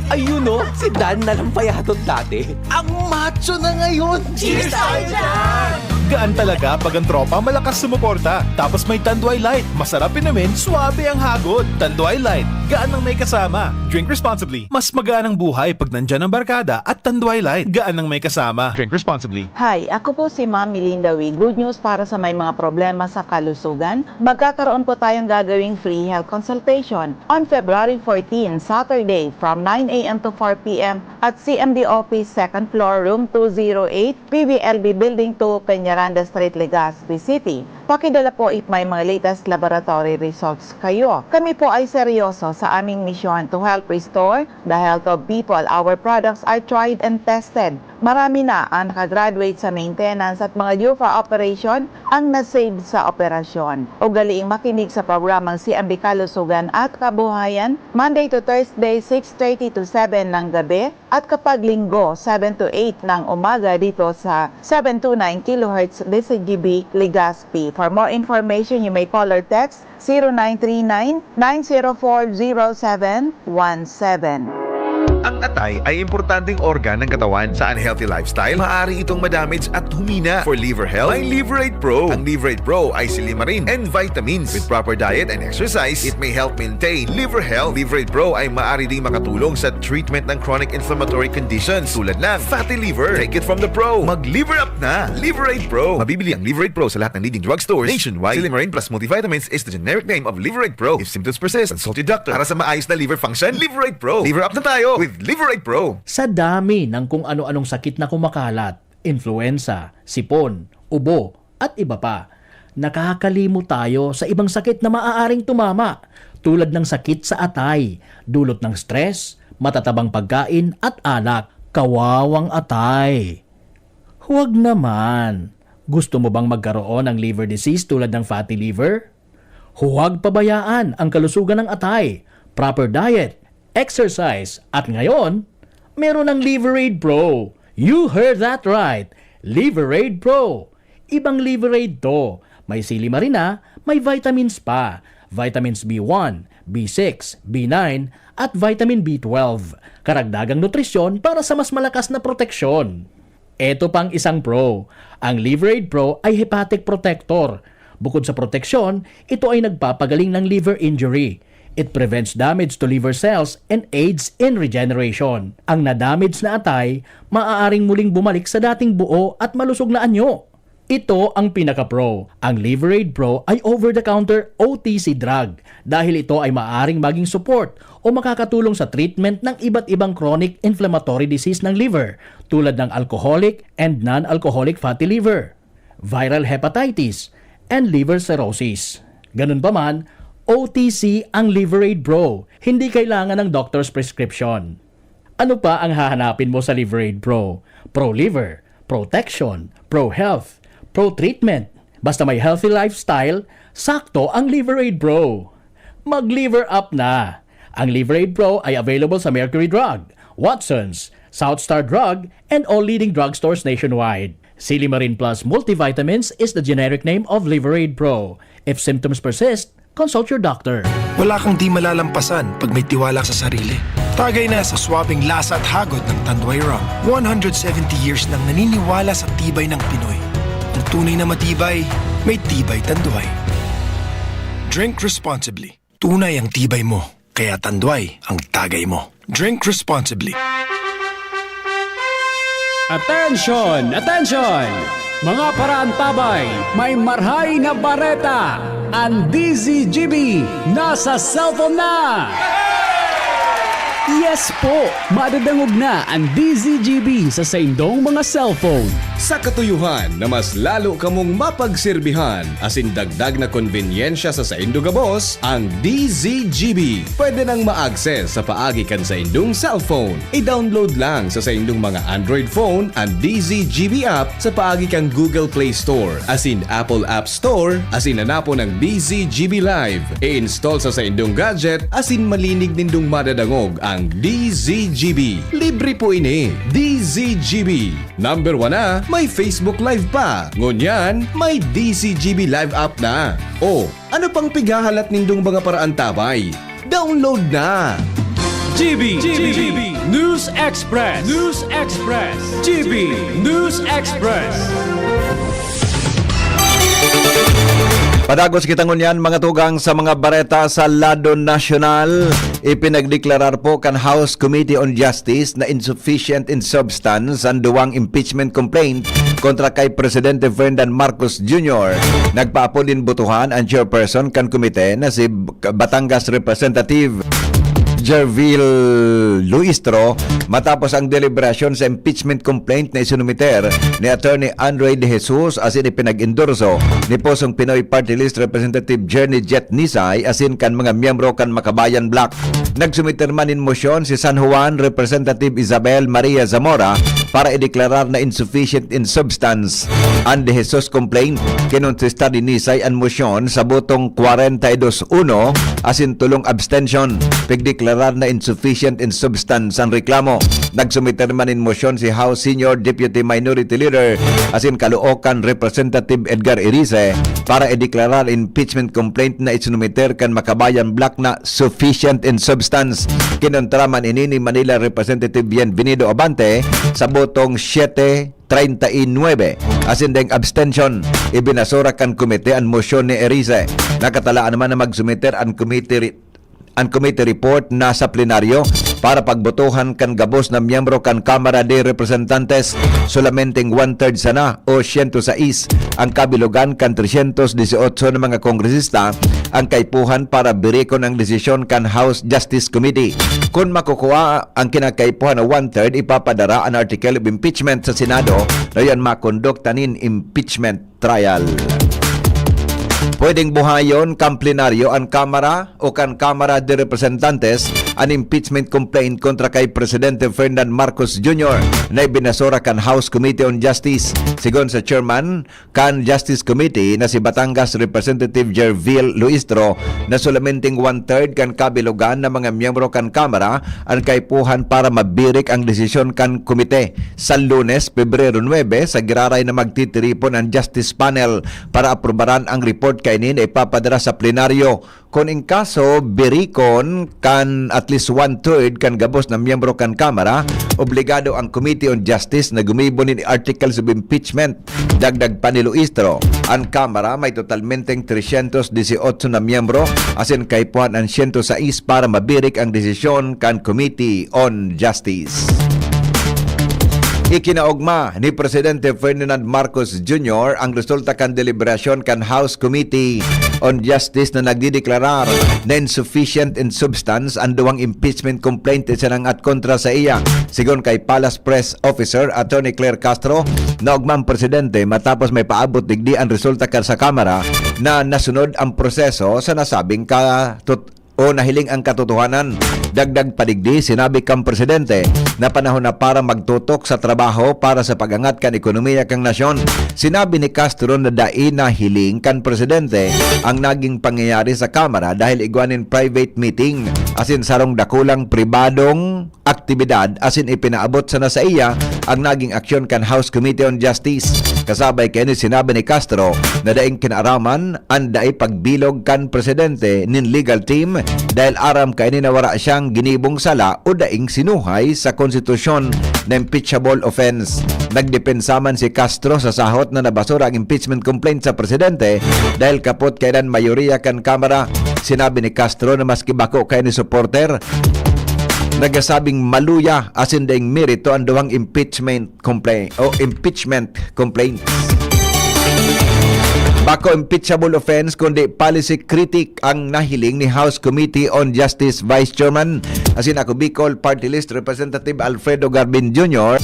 Ayun, no? Si Dan na lang payadot dati. Ang macho na ngayon! Cheers tayo dyan! Gaan talaga pag ang tropa malakas sumuporta. Tapos may Tanduay Light. Masarap inumin, suabe ang hagod. Tanduay Light. Gaan ng may kasama. Drink responsibly. Mas magaan ang buhay pag nandyan ang barkada at Tanduay Light. Gaan ng may kasama. Drink responsibly. Hi, ako po si Ma'am Melinda Wee. Good news para sa may mga problema sa kalusugan. Magkakaroon po tayong gagawing free health consultation on February fourteen, Saturday, from nine a m to four p m at C M D Office, second floor, room two zero eight, P B L B Building two, Peñaranda Street, Legazpi City. Pakidala po if may mga latest laboratory results kayo. Kami po ay seryoso sa aming misyon to help restore the health of people. Our products are tried and tested. Marami na ang nakagraduate sa maintenance at mga due for operation ang na-save sa operasyon. Ugaliing makinig sa programang C M B Kalusugan at Kabuhayan, Monday to Thursday, six thirty to seven ng gabi, at kapag Linggo, seven to eight ng umaga dito sa seven two nine kilohertz D C G B Legazpi. For more information, you may call or text zero nine three nine, nine zero four, zero seven one seven. Ang atay ay importanteng organ ng katawan. Sa unhealthy lifestyle, maaari itong madamage at humina. For liver health, may Liver Aid Pro. Ang Liver Aid Pro ay silimarin and vitamins. With proper diet and exercise, it may help maintain liver health. Liver Aid Pro ay maaari ding makatulong sa treatment ng chronic inflammatory conditions tulad ng fatty liver. Take it from the pro. Mag-liver up na! Liver Aid Pro. Mabibili ang Liver Aid Pro sa lahat ng leading drugstores nationwide. Silimarin plus multivitamins is the generic name of Liver Aid Pro. If symptoms persist, consult your doctor. Para sa maayos na liver function, Liver Aid Pro. Liver up na tayo with Liver Aid Pro. Sa dami ng kung ano-anong sakit na kumakalat, influenza, sipon, ubo, at iba pa, nakakalimot tayo sa ibang sakit na maaaring tumama, tulad ng sakit sa atay, dulot ng stress, matatabang pagkain at alak. Kawawang atay! Huwag naman! Gusto mo bang magkaroon ng liver disease tulad ng fatty liver? Huwag pabayaan ang kalusugan ng atay, proper diet, exercise, at ngayon, meron ng Liver Aid Pro. You heard that right! Liver Aid Pro! Ibang Liver Aid to. May silimarina, may vitamins pa. Vitamins B one, B six, B nine, at vitamin B twelve. Karagdagang nutrisyon para sa mas malakas na proteksyon. Eto pang isang pro. Ang Liver Aid Pro ay hepatic protector. Bukod sa proteksyon, ito ay nagpapagaling ng liver injury. It prevents damage to liver cells and aids in regeneration. Ang na-damage na atay, maaaring muling bumalik sa dating buo at malusog na anyo. Ito ang pinaka-pro. Ang Liver Aid Pro ay over-the-counter O T C drug dahil ito ay maaaring maging support o makakatulong sa treatment ng iba't ibang chronic inflammatory disease ng liver, tulad ng alcoholic and non-alcoholic fatty liver, viral hepatitis, and liver cirrhosis. Ganun pa man, O T C ang Liver Aid Pro, hindi kailangan ng doctor's prescription. Ano pa ang hahanapin mo sa Liver Aid Pro? Pro liver, protection, pro health, pro treatment. Basta may healthy lifestyle, sakto ang Liver Aid Pro. Mag-liver up na! Ang Liver Aid Pro ay available sa Mercury Drug, Watson's, South Star Drug, and all leading drugstores nationwide. Silimarin Plus Multivitamins is the generic name of Liver Aid Pro. If symptoms persist, consult your doctor. Wala kang di malalampasan pag may tiwala sa sarili. Tagay na sa swabing lasa at hagod ng Tanduay Rum. One hundred seventy years nang naniniwala sa tibay ng Pinoy. Ang tunay na matibay, may tibay Tanduay. Drink responsibly. Tunay ang tibay mo, kaya Tanduay ang tagay mo. Drink responsibly. Attention! Attention! Mga paraantabay, may marhay na bareta! Ang D Z G B nasa cellphone na! Yes po! Madadangog na ang D Z G B sa saindong mga cellphone. Sa katuyuhan na mas lalo kamong mapagserbihan asin dagdag na konbenyensya sa saindo gabos, ang D Z G B pwede nang ma-access sa paagi kan saindong cellphone. I-download lang sa saindong mga Android phone an D Z G B app sa paagi kan Google Play Store asin Apple App Store asin hanapon ang D Z G B Live. I-install sa saindong gadget asin malinig nindong madadangog ang D Z G B. Libre po ini. D Z G B. Number one na, may Facebook Live pa. Ngunyan, may D Z G B Live app na. O, ano pang pighahalat nindong mga paraantabay? Download na! G B, G B, News Express, News Express, G B News Express. Padagos kita ngunyan, mga tugang, sa mga bareta sa lado nasyonal. Ipinagdeklarar po kan House Committee on Justice na insufficient in substance an duwang impeachment complaint kontra kay Presidente Ferdinand Marcos Junior. Nagpaapod nin botohan an chairperson kan komite na si Batangas Representative Gervil Luistro matapos ang deliberasyon sa impeachment complaint na isinumiter ni Attorney Andre De Jesus asin ipinag-endorso ni Pusong Pinoy Party List Representative Journey Jet Nisay asin kan mga miyembro kan Makabayan Bloc. Nagsumiter man nin mosyon si San Juan Representative Isabel Maria Zamora para ideklarar na insufficient in substance an De Jesus complaint. Kinontesto ni Nisay an mosyon sa botong kwarenta y dos uno asin tolong abstention. Pigdeklarar na insufficient in substance an reklamo. Nagsumiter man nin mosyon si House Senior Deputy Minority Leader asin Caloocan Representative Edgar Erice para ideklarar impeachment complaint na isinumiter kan Makabayan Bloc na sufficient in substance. Kinontra man ini ni Manila Representative Bienvenido Abante sa botong siyete treinta y nuebe asin deng abstention. Ibinasura kan komite an mosyon ni Erice. Nakatalaan naman na magsumiter an komite ri-, an committee report na sa plenaryo para pagbotohan kan gabos na miyembro kan Kamara de Representantes. Solamenting one-third sana o siyento sais ang kabilogan kan tresyentos disyotso na mga kongresista ang kaipuhan para birikon ang desisyon kan House Justice Committee. Kun makukua ang kinakaipuhan na one-third, ipapadara an article of impeachment sa Senado na iyan makondukta nin impeachment trial. Pwedeng buhayon kan plenaryo an Kamara o kan Kamara de Representantes an impeachment complaint kontra kay Presidente Ferdinand Marcos Junior na ibinasura kan House Committee on Justice. Sigon sa chairman kan Justice Committee na si Batangas Representative Gervil Luistro na solamenting one-third kan kabilogan na mga miyembro kan Kamara an kaipuhan para mabirik ang desisyon kan komite. Sa Lunes, Pebrero nuebe, sa giraray na magtitiripon an Justice Panel para aprobaran ang report kaini na ipapadara sa plenaryo. Kun in kaso, birikon kan at least one-third kan gabos na miyembro kan Kamara, obligado ang Committee on Justice na gumibo nin articles of impeachment. Dagdag pa ni Luistro, an Kamara may totalmenteng trescientos dieciocho na miyembro, asin kaipuhan an siyento sais para mabirik ang desisyon kan Committee on Justice. Ikinaogma ni Presidente Ferdinand Marcos Junior ang resulta kan deliberasyon kan House Committee on Justice na nagdideklarar na insufficient in substance an duwang impeachment complaint isinangat kontra sa iya. Sigon kay Palace Press Officer Attorney Claire Castro, naogma ang presidente matapos may paabot digdi ang resulta ka sa Kamara na nasunod ang proseso sa nasabing katut- o nahiling ang katotohanan. Dagdag pa digdi, sinabi kan presidente na panahon na para magtutok sa trabaho para sa pag-angat kan ekonomiya kan nasyon. Sinabi ni Castro na dai nahiling kan presidente ang naging pangyayari sa Kamara dahil igwa nin private meeting, asin sarong dakulang pribadong aktibidad, asin ipinaabot sana sa iya ang naging aksyon kan House Committee on Justice. Kasabay kaini, sinabi ni Castro na daing kinaaraman an dai pagbilog kan presidente nin legal team dahil aram kaini na wara siyang ginibong sala o daing sinuhay sa konstitusyon na impeachable offense. Nagdepensa man si Castro sa sahot na nabasura ang impeachment complaint sa presidente dahil kapot kaiyan mayoriya kan Kamara. Sinabi ni Castro na maski bako kaini supporter, nagasabing maluya asin daing merito an duwang impeachment complaint o impeachment complaints. Bako impeachable offense kundi policy critic ang nahiling ni House Committee on Justice Vice Chairman asin Ako Bicol Party List Representative Alfredo Garbin Junior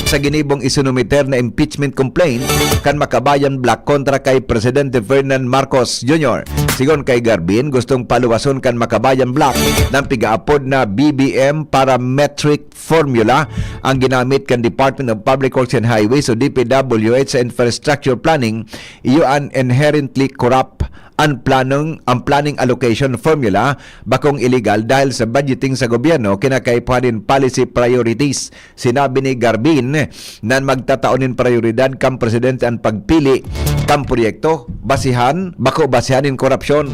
sa ginibong isinumiter na impeachment complaint kan Makabayan Bloc kontra kay Presidente Ferdinand Marcos Junior. Sigon kay Garbin, gustong paluwason kan Makabayan Bloc ng pigaapod na B B M parametric formula ang ginamit kan Department of Public Works and Highways o D P W H sa infrastructure planning. Iyo an inherently corrupt. Ang planong, ang planning allocation formula bakong illegal dahil sa budgeting sa gobyerno kinakaipuhan nin policy priorities. Sinabi ni Garbin na magtatao nin prioridad kan presidente ang pagpili kan proyekto, basihan, bako basihan nin korupsyon.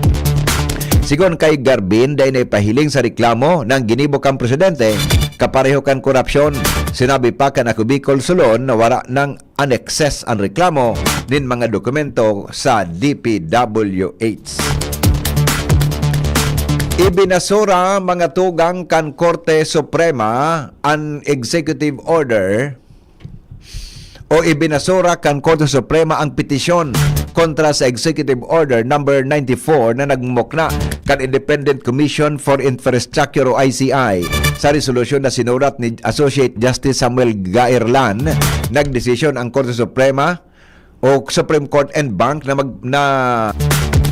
Sigon kay Garbin, dai na ipahiling sa reklamo na ang ginibo kan presidente kapareho kan korupsyon. Sinabi pa kan Ako Bicol Solon na wara nang annexes an reklamo nin mga dokumento sa D P W H. Ibinasura mga tugang kan Korte Suprema an executive order o ibinasura kan Korte Suprema ang petisyon kontra sa Executive Order number ninety-four na nagmumukna kan Independent Commission for Infrastructure o I C I. Sa resolusyon na sinurat ni Associate Justice Samuel Gairlan, nagdesisyon ang Korte Suprema o Supreme Court en banc na mag-, na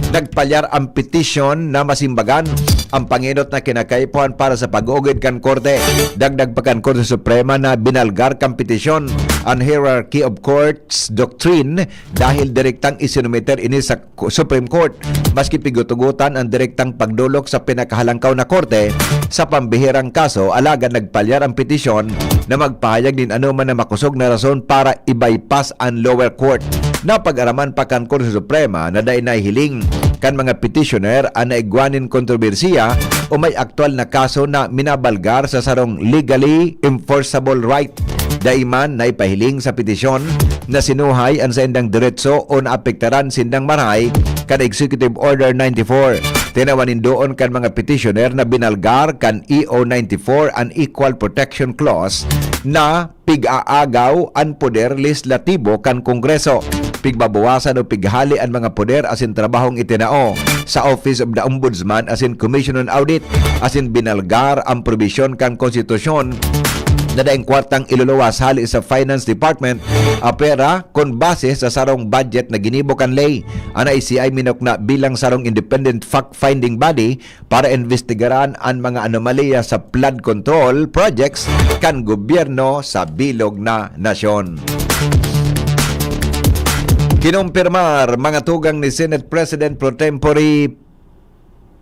nagpalyar ang petisyon na masimbagan ang pangenot na kinakaipuhan para sa pag-ugid kan korte. Dagdag pa kan Korte Suprema na binalgar kan petisyon an hierarchy of courts doctrine dahil direktang isinumiter ini sa Supreme Court. Maski pigutugutan ang direktang pagdolok sa pinakahalangkaw na korte sa pambihirang kaso, alagad nagpalyar ang petisyon na magpahayag nin anoman na makosog na rason para i-bypass ang lower court. Napag-araman pa kan Korte Suprema na dai nahihiling kan mga petitioner an naigwa nin kontrobersiya o may aktual na kaso na minabalgar sa sarong legally enforceable right. Dai man naipahiling sa petisyon na sinuhay an saindang deretso o naapektaran sindang marahay kan Executive Order ninety-four. Tinawan nin doon kan mga petitioner na binalgar kan E O ninety-four an Equal Protection Clause na pig-aagaw an poder lehislatibo kan Kongreso, pigbabawasan o pighali an mga poder asin trabahong itinao sa Office of the Ombudsman asin Commission on Audit, asin binalgar ang probisyon kan konstitusyon na daing kwartang iluluwas hali sa Finance Department a pera kun base sa sarong budget na ginibo kan ley. An I C I minukna bilang sarong independent fact-finding body para imbestigaran an mga anomalya sa flood control projects kan gobyerno sa bilog na nasyon. Kinumpirmar, mga tugang, ni Senate President Pro Tempore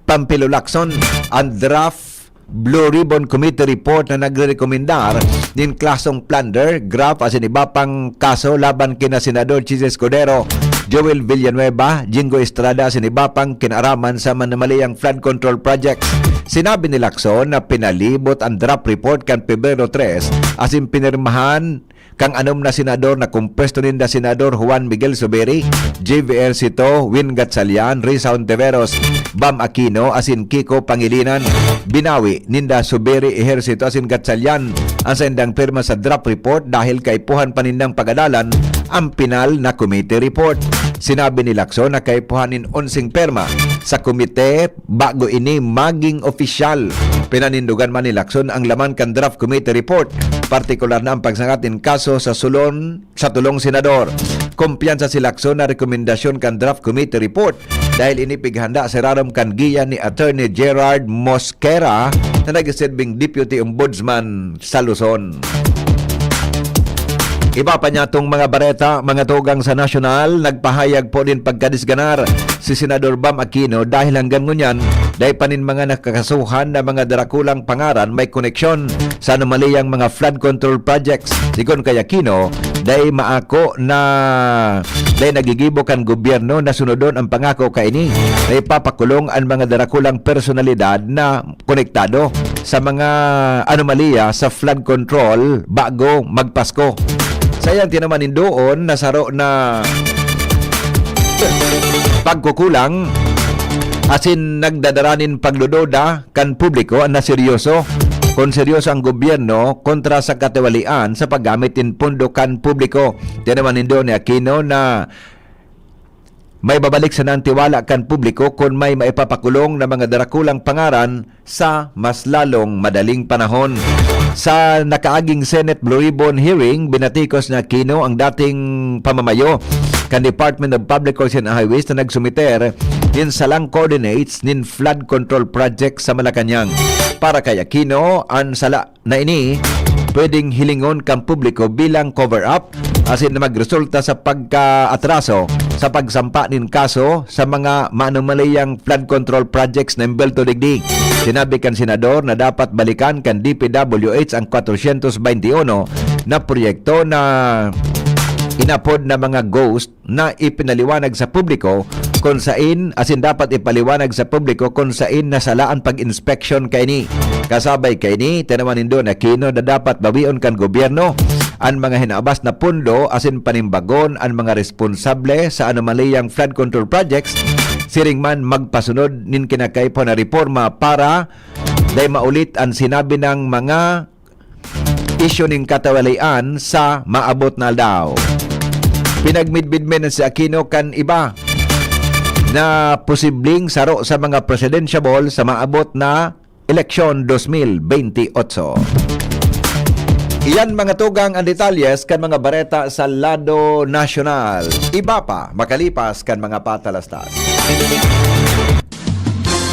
Panfilo Lacson ang draft Blue Ribbon Committee report na nagrerekomendar nin klasong plunder, graft asin iba pang kaso laban kina Senador Chiz Escudero Joel Villanueva, Jingo Estrada asin iba pang kinaaraman sa manumaliyang flood control projects. Sinabi ni Lacson na pinalibot an draft report kan Pebrero tres asin pinirmahan kan anom na senador na kompuesto ninda Senador Juan Miguel Zubiri, J V Ejercito, Win Gatchalian, Risa Hontiveros, Bam Aquino asin Kiko Pangilinan. Binawi ninda Zubiri, Ejercito asin Gatchalian an saindang pirma sa draft report dahil kaipuhan pa nindang pag-adalan ang pinal na committee report. Sinabi ni Lacson na kaipuhan nin onseng pirma sa komite bago ini maging opisyal. Pinanindogan man ni Lacson ang laman kan draft committee report, partikular na ang pagsangat nin kaso sa sulon sa tulong senador. Kumpiyansa si Lacson na rekomendasyon kan draft committee report dahil ini pighanda sa irarom kan giya ni Attorney Gerard Mosquera na nagsiserbing Deputy Ombudsman sa Luzon. Iba pa niyatong mga bareta, mga tugang sa nasyonal, nagpahayag po nin pagkadisganar si Senador Bam Aquino dahil hanggang ngunyan, dai pa nin mga nakakasuhan na mga drakulang pangaran may koneksyon sa anomaliyang mga flood control projects. Sigon kay Aquino, dai maako na dai nagigibo kan gobyerno na sunodon ang pangako kaini na ipapakulong an mga drakulang personalidad na konektado sa mga anomalya sa flood control bago magpasko. Sa iyang tinaman nin doon na saro na pagkukulang asin nagdadara nin pagdududa kan publiko na seryoso, kung seryoso ang gobyerno kontra sa katiwalian sa paggamit nin pondo kan publiko. Tinaman nin doon ni Aquino na may babalik sana an tiwala kan publiko kun may maipapakulong na mga drakulang pangaran sa mas lalong madaling panahon. Sa nakaaging Senate Blue Ribbon hearing, binatikos ni Aquino ang dating pamamayo kan Department of Public Works and Highways na nagsumiter nin salang coordinates nin flood control project sa Malacañang. Para kay Aquino, an sala na ini pwedeng hilingon kan publiko bilang cover-up asin magresulta sa pagkaatraso sa pagsampa nin kaso sa mga maanomaliyang flood control projects na imbelto digdi. Sinabi kan senador na dapat balikan kan D P W H ang kwatrosyentos baynte uno na proyekto na inapod na mga ghost na ipinaliwanag sa publiko kun sain, asin dapat ipaliwanag sa publiko kun sain nasala an pag-inspeksyon kaini. Kasabay kaini, tinawan nindo na Aquino na dapat bawion kan gobyerno an mga hinabas na pondo asin panimbagon an mga responsable sa anomaliyang flood control projects, siring man magpasunod nin kinakaipuhan na reforma para dai maulit an sinabi ng mga isyu nin katiwalian sa maabot na aldaw. Pinagmidbid man si Aquino kan iba na posibleng saro sa mga presidentiable sa maabot na eleksyon dos mil bente otso. Iyan, mga tugang, ang detalyes kan mga bareta sa lado nasyonal. Iba pa, makalipas kan mga patalastas.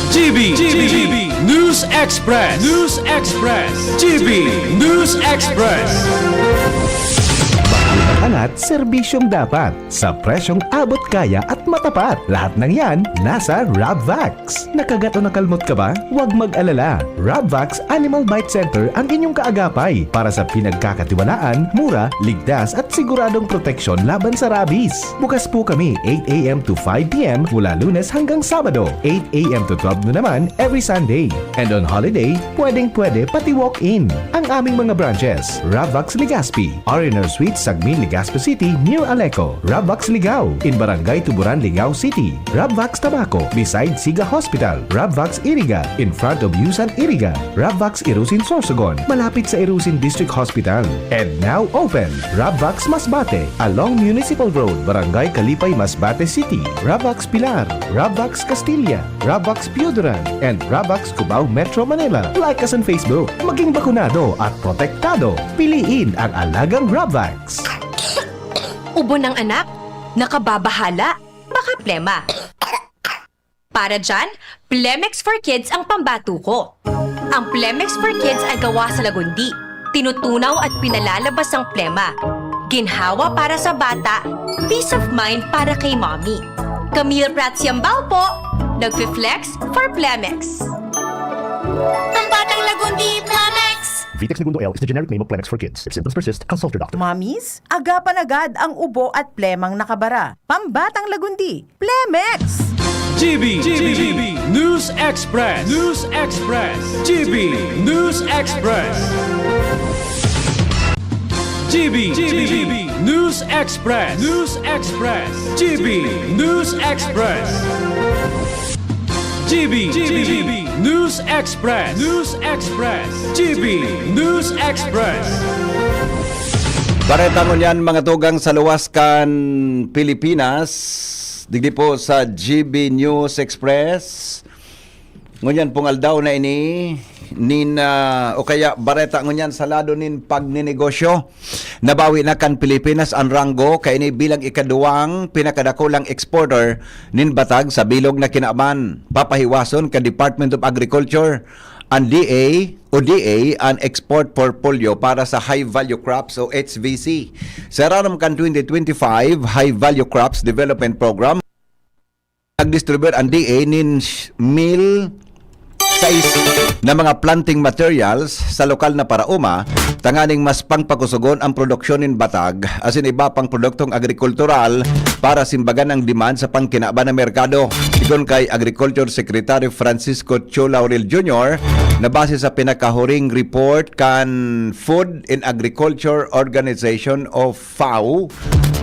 G B, G B, News Express, News Express, G B, News Express. Angat, serbisyong dapat, sa presyong abot kaya at matapat. Lahat ng yan, nasa Rabvax. Nakagat o nakalmot ka ba? Huwag mag-alala. Rabvax Animal Bite Center ang inyong kaagapay para sa pinagkakatiwalaan, mura, ligtas at siguradong proteksyon laban sa rabies. Bukas po kami eight a m to five p m mula Lunes hanggang Sabado, eight a m to twelve noon naman every Sunday. And on holiday, pwedeng-pwede pati walk-in. Ang aming mga branches, Rabvax Legazpi, R and R Suites, Sagmin, Legazpi City, near Aleco, Rabvax Ligao, in Barangay Tuburan, Ligao City, Rabvax Tabaco, beside Siga Hospital, Rabvax Iriga, in front of Yusan Iriga, Rabvax Irusin Sorsogon, malapit sa Irusin District Hospital. And now open, Rabvax Masbate, along Municipal Road, Barangay Kalipay, Masbate City, Rabvax Pilar, Rabvax Castilla, Rabvax Pioduran, and Rabvax Cubao, Metro Manila. Like us on Facebook. Maging bakunado at protektado. Piliin ang alagang Rabvax. Ubo ng anak? Nakababahala? Baka plema. Para dyan, Plemex for Kids ang pambato ko. Ang Plemex for Kids ay gawa sa lagundi, tinutunaw at pinalalabas ang plema. Ginhawa para sa bata, peace of mind para kay mommy. Camille Prats Yambao po, nagfi-flex for Plemex. Pambatang lagundi, Plemex! Pitex Negundo L is the generic name of Plemex for kids. If symptoms persist, consult your doctor. Mamis, agapan agad ang ubo at plemang nakabara. Pambatang Lagundi, Plemex! G B, G B, News Express, News Express, G B, News Express. G B, G B, News Express, News Express, G B, News Express. G B, G B, News Express, News Express, G B, News Express. Bareta ngunyan, mga tugang sa luwas kan Pilipinas, digdi po sa G B News Express. Ngunyan pong aldaw na ini, nin, ah, o kaya bareta ngunyan sa lado nin pagninegosyo. Nabawi na kan Pilipinas an ranggo kaini bilang ikaduwang pinakadakulang exporter nin batag sa bilog na kinaban. Papahiwason kan Department of Agriculture an D A o D A an export portfolio para sa high value crops o H V C. Sa irarom kan twenty twenty-five High Value Crops Development Program, nagdistribute an D A nin sh-, mil sais na mga planting materials sa lokal na paraoma, tanganing mas pangpakusogon ang produksyon nin batag asin iba pang produktong agrikultural para simbagan ang demand sa pangkinaban na merkado. Sigon kay Agriculture Secretary Francisco Cho Laurel Junior, na base sa pinakahuring report kan Food and Agriculture Organization o FAO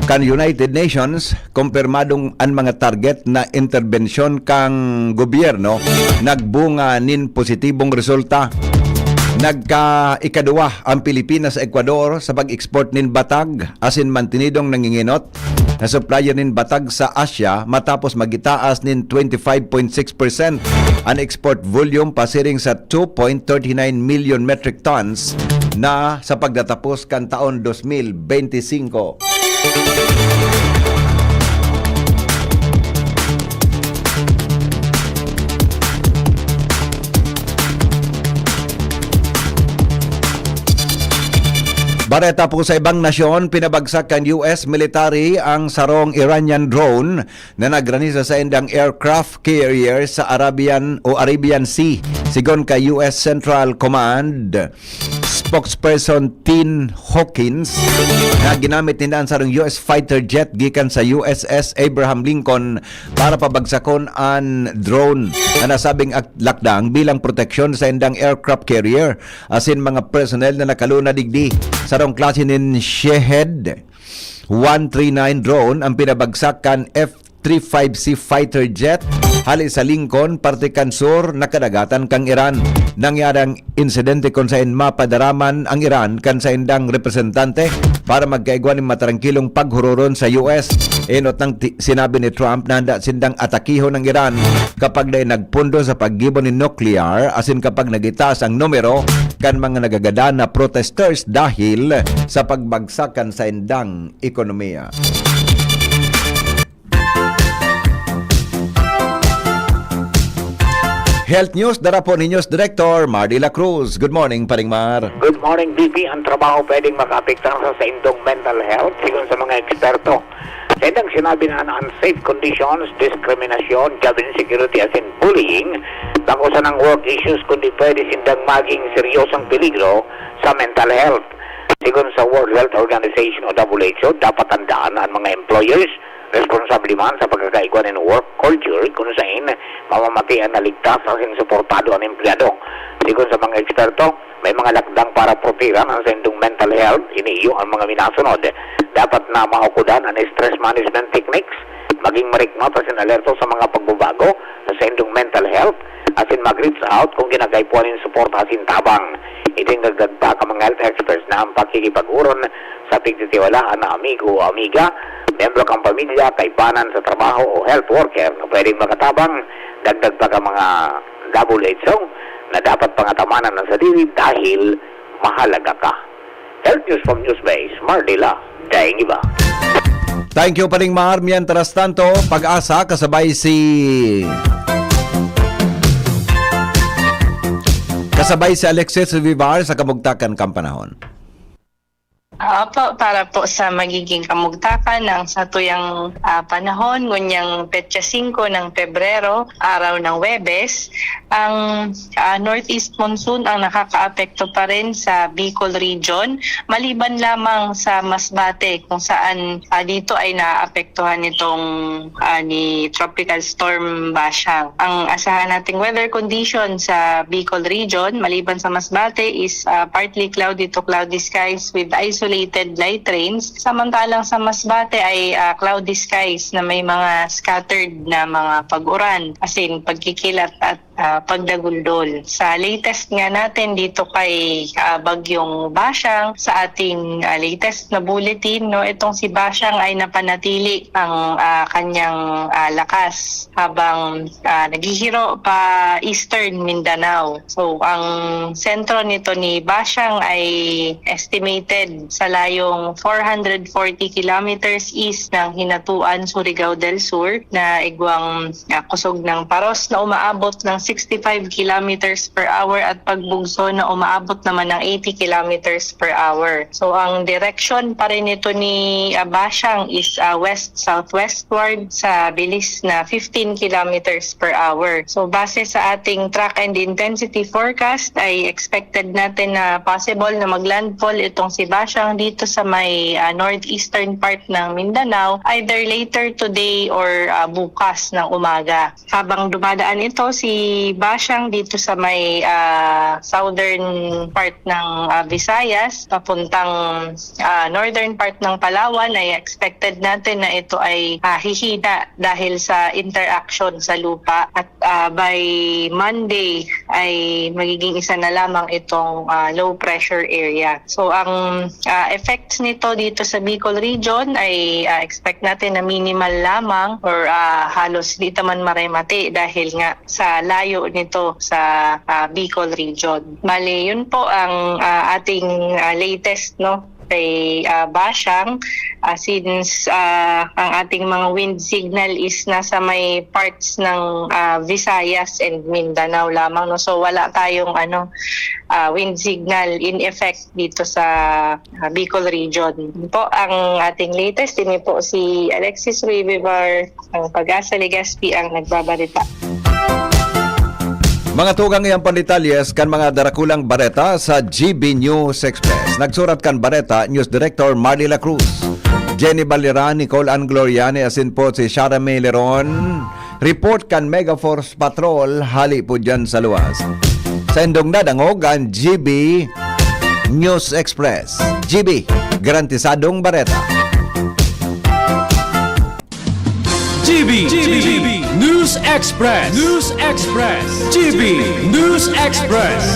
kan United Nations, kumpirmadong an mga target na interbensyon kan gobyerno nagbunga nin positibong resulta. Nagka-ikaduwa an Pilipinas sa Ecuador sa pag-export nin batag asin mantenidong nangingenot na supplier nin batag sa Asia, matapos magitaas nin twenty five point six percent an export volume pasiring sa two point thirty nine million metric tons na sa pagtatapos kan taon dos mil benti singko. Bareta po sa ibang nasyon, pinabagsak kan U S military ang sarong Iranian drone na nagrani sa saindang aircraft carrier sa Arabian o Arabian Sea. Sigon kay U S Central Command spokesperson Tin Hawkins, na ginamit ninda an sarong U S fighter jet gikan sa U S S Abraham Lincoln para pabagsakon an drone na nasabing ak-, lakdang bilang proteksyon sa indang aircraft carrier asin mga personnel na nakaluna digdi. Sarong klase nin Shahed one three nine drone ang pinabagsak kan F three five C fighter jet hali sa Lincoln, parte kan sur na kadagatan kan Iran. Nangyari ang insidente kun saen mapadaraman ang Iran kan saindang representante para magkaigwa nin matrangkilong paghuroron sa U S. Enot nang ti-, sinabi ni Trump na handa sindang atakihon ang Iran kapag dai nagpundo sa paggibo nin nuklear asin kapag nagitaas ang numero kan mga nagagadan na protesters dahil sa pagbagsak kan saindang ekonomiya. Health News, dara po ni News Director Mar de la Cruz. Good morning, Paring Mar. Good morning, B P. Ang trabaho pwedeng makaapektar sa saindong mental health, sigon sa mga eksperto. Saindang sinabi na an unsafe conditions, diskriminasyon, job insecurity, asin bullying, bako sanang work issues, kundi pwede sindang maging seryosong peligro sa mental health. Sigon sa World Health Organization o W H O, dapat tandaan na an mga employers responsable man sa pagkakaigwa nin work culture kun saen mamamatian na ligtas asin suportado an empleyado. Sigon sa mga eksperto, may mga lakdang para protehiran an saindong mental health, ini iyo an mga minasunod. Dapat na mahukodan an stress management techniques, maging mariknot asin alerto sa mga pagbabago sa saindong mental health, asin mag-reach out kung kinakaipuhan nin suporta asin tabang. Idinagdag pa kan mga health experts na ang pakikipag-oron sa pigtitiwalaan na amigo o amiga, miyembro kan pamilya, kaibanan sa trabaho o health worker na pwedeng makatabang. Dagdag pa kan mga W H O na dapat pangatamanan an sadiri dahil mahalaga ka. Health News from Newsbase, Mardila, daing iba. Thank you, Paring Mar. Mientras tanto, Pag-asa kasabay si, kasabay si Alexis Vivar sa kamugtakan kan panahon. Opo, para po sa magiging kamugtakan ng satuyang, ah, panahon, ngunyang petsa singko ng Pebrero, araw ng Huwebes, ang, ah, northeast monsoon ang nakakaapekto pa rin sa Bicol Region, maliban lamang sa Masbate, kung saan, ah, dito ay naapektuhan itong, ah, ni Tropical Storm Bashang. Ang asahan nating weather condition sa Bicol Region, maliban sa Masbate, is, ah, partly cloudy to cloudy skies with isolated light rains. Samantalang sa Masbate ay, ah, cloudy skies na may mga scattered na mga pag-uran, as in pagkikilat at, ah, pagdaguldol. Sa latest nga natin dito kay, ah, Bagyong Bashang, sa ating, ah, latest na bulletin, no, itong si Bashang ay napanatili ang, ah, kanyang, ah, lakas habang, ah, naghihiro pa Eastern Mindanao. So, ang sentro nito ni Bashang ay estimated sa layong four hundred forty kilometers east ng Hinatuan, Surigao del Sur, na igwang, ah, kusog ng Paros na umaabot ng sixty-five kilometers per hour at pagbugso na umaabot naman ng eighty kilometers per hour. So, ang direksyon pa rin nito ni, ah, Bashang is, ah, west-southwestward sa bilis na fifteen kilometers per hour. So, base sa ating track and intensity forecast, ay expected natin na possible na maglandfall itong si Bashang dito sa may, ah, northeastern part ng Mindanao, either later today or, ah, bukas ng umaga. Habang dumadaan ito, si Bashang dito sa may, ah, southern part ng, ah, Visayas, papuntang, ah, northern part ng Palawan, ay expected natin na ito ay, ah, hihina dahil sa interaction sa lupa. At, ah, by Monday ay magiging isa na lamang itong, ah, low pressure area. So, ang, ah, effects nito dito sa Bicol Region ay, ah, expect natin na minimal lamang or, ah, halos di ta man maremate dahil nga sa layo nito sa, ah, Bicol Region. Bale, yun po ang, ah, ating, ah, latest, no, kay, ah, Bashang. Ah, since, ah, ang ating mga wind signal is nasa may parts ng, ah, Visayas and Mindanao lamang, no? So, wala tayong, ano, ah, wind signal in effect dito sa, ah, Bicol Region. Yun po ang ating latest. Ini po si Alexis Rivivar, ang Pag-asa Legazpi ang nagbabalita. Mga tugang, iyan pandetalyes kan mga darakulang bareta sa G B News Express. Nagsurat kan bareta, News Director Marley La Cruz, Jenny Balira, Nicole Ann Gloriani, asin po si Shara May Leron. Report kan Megaforce Patrol, hali po dyan sa luwas. Sa indong nadangog, ang G B News Express. G B, garantisadong bareta. G B, G B, News Express, News Express, G B, News Express.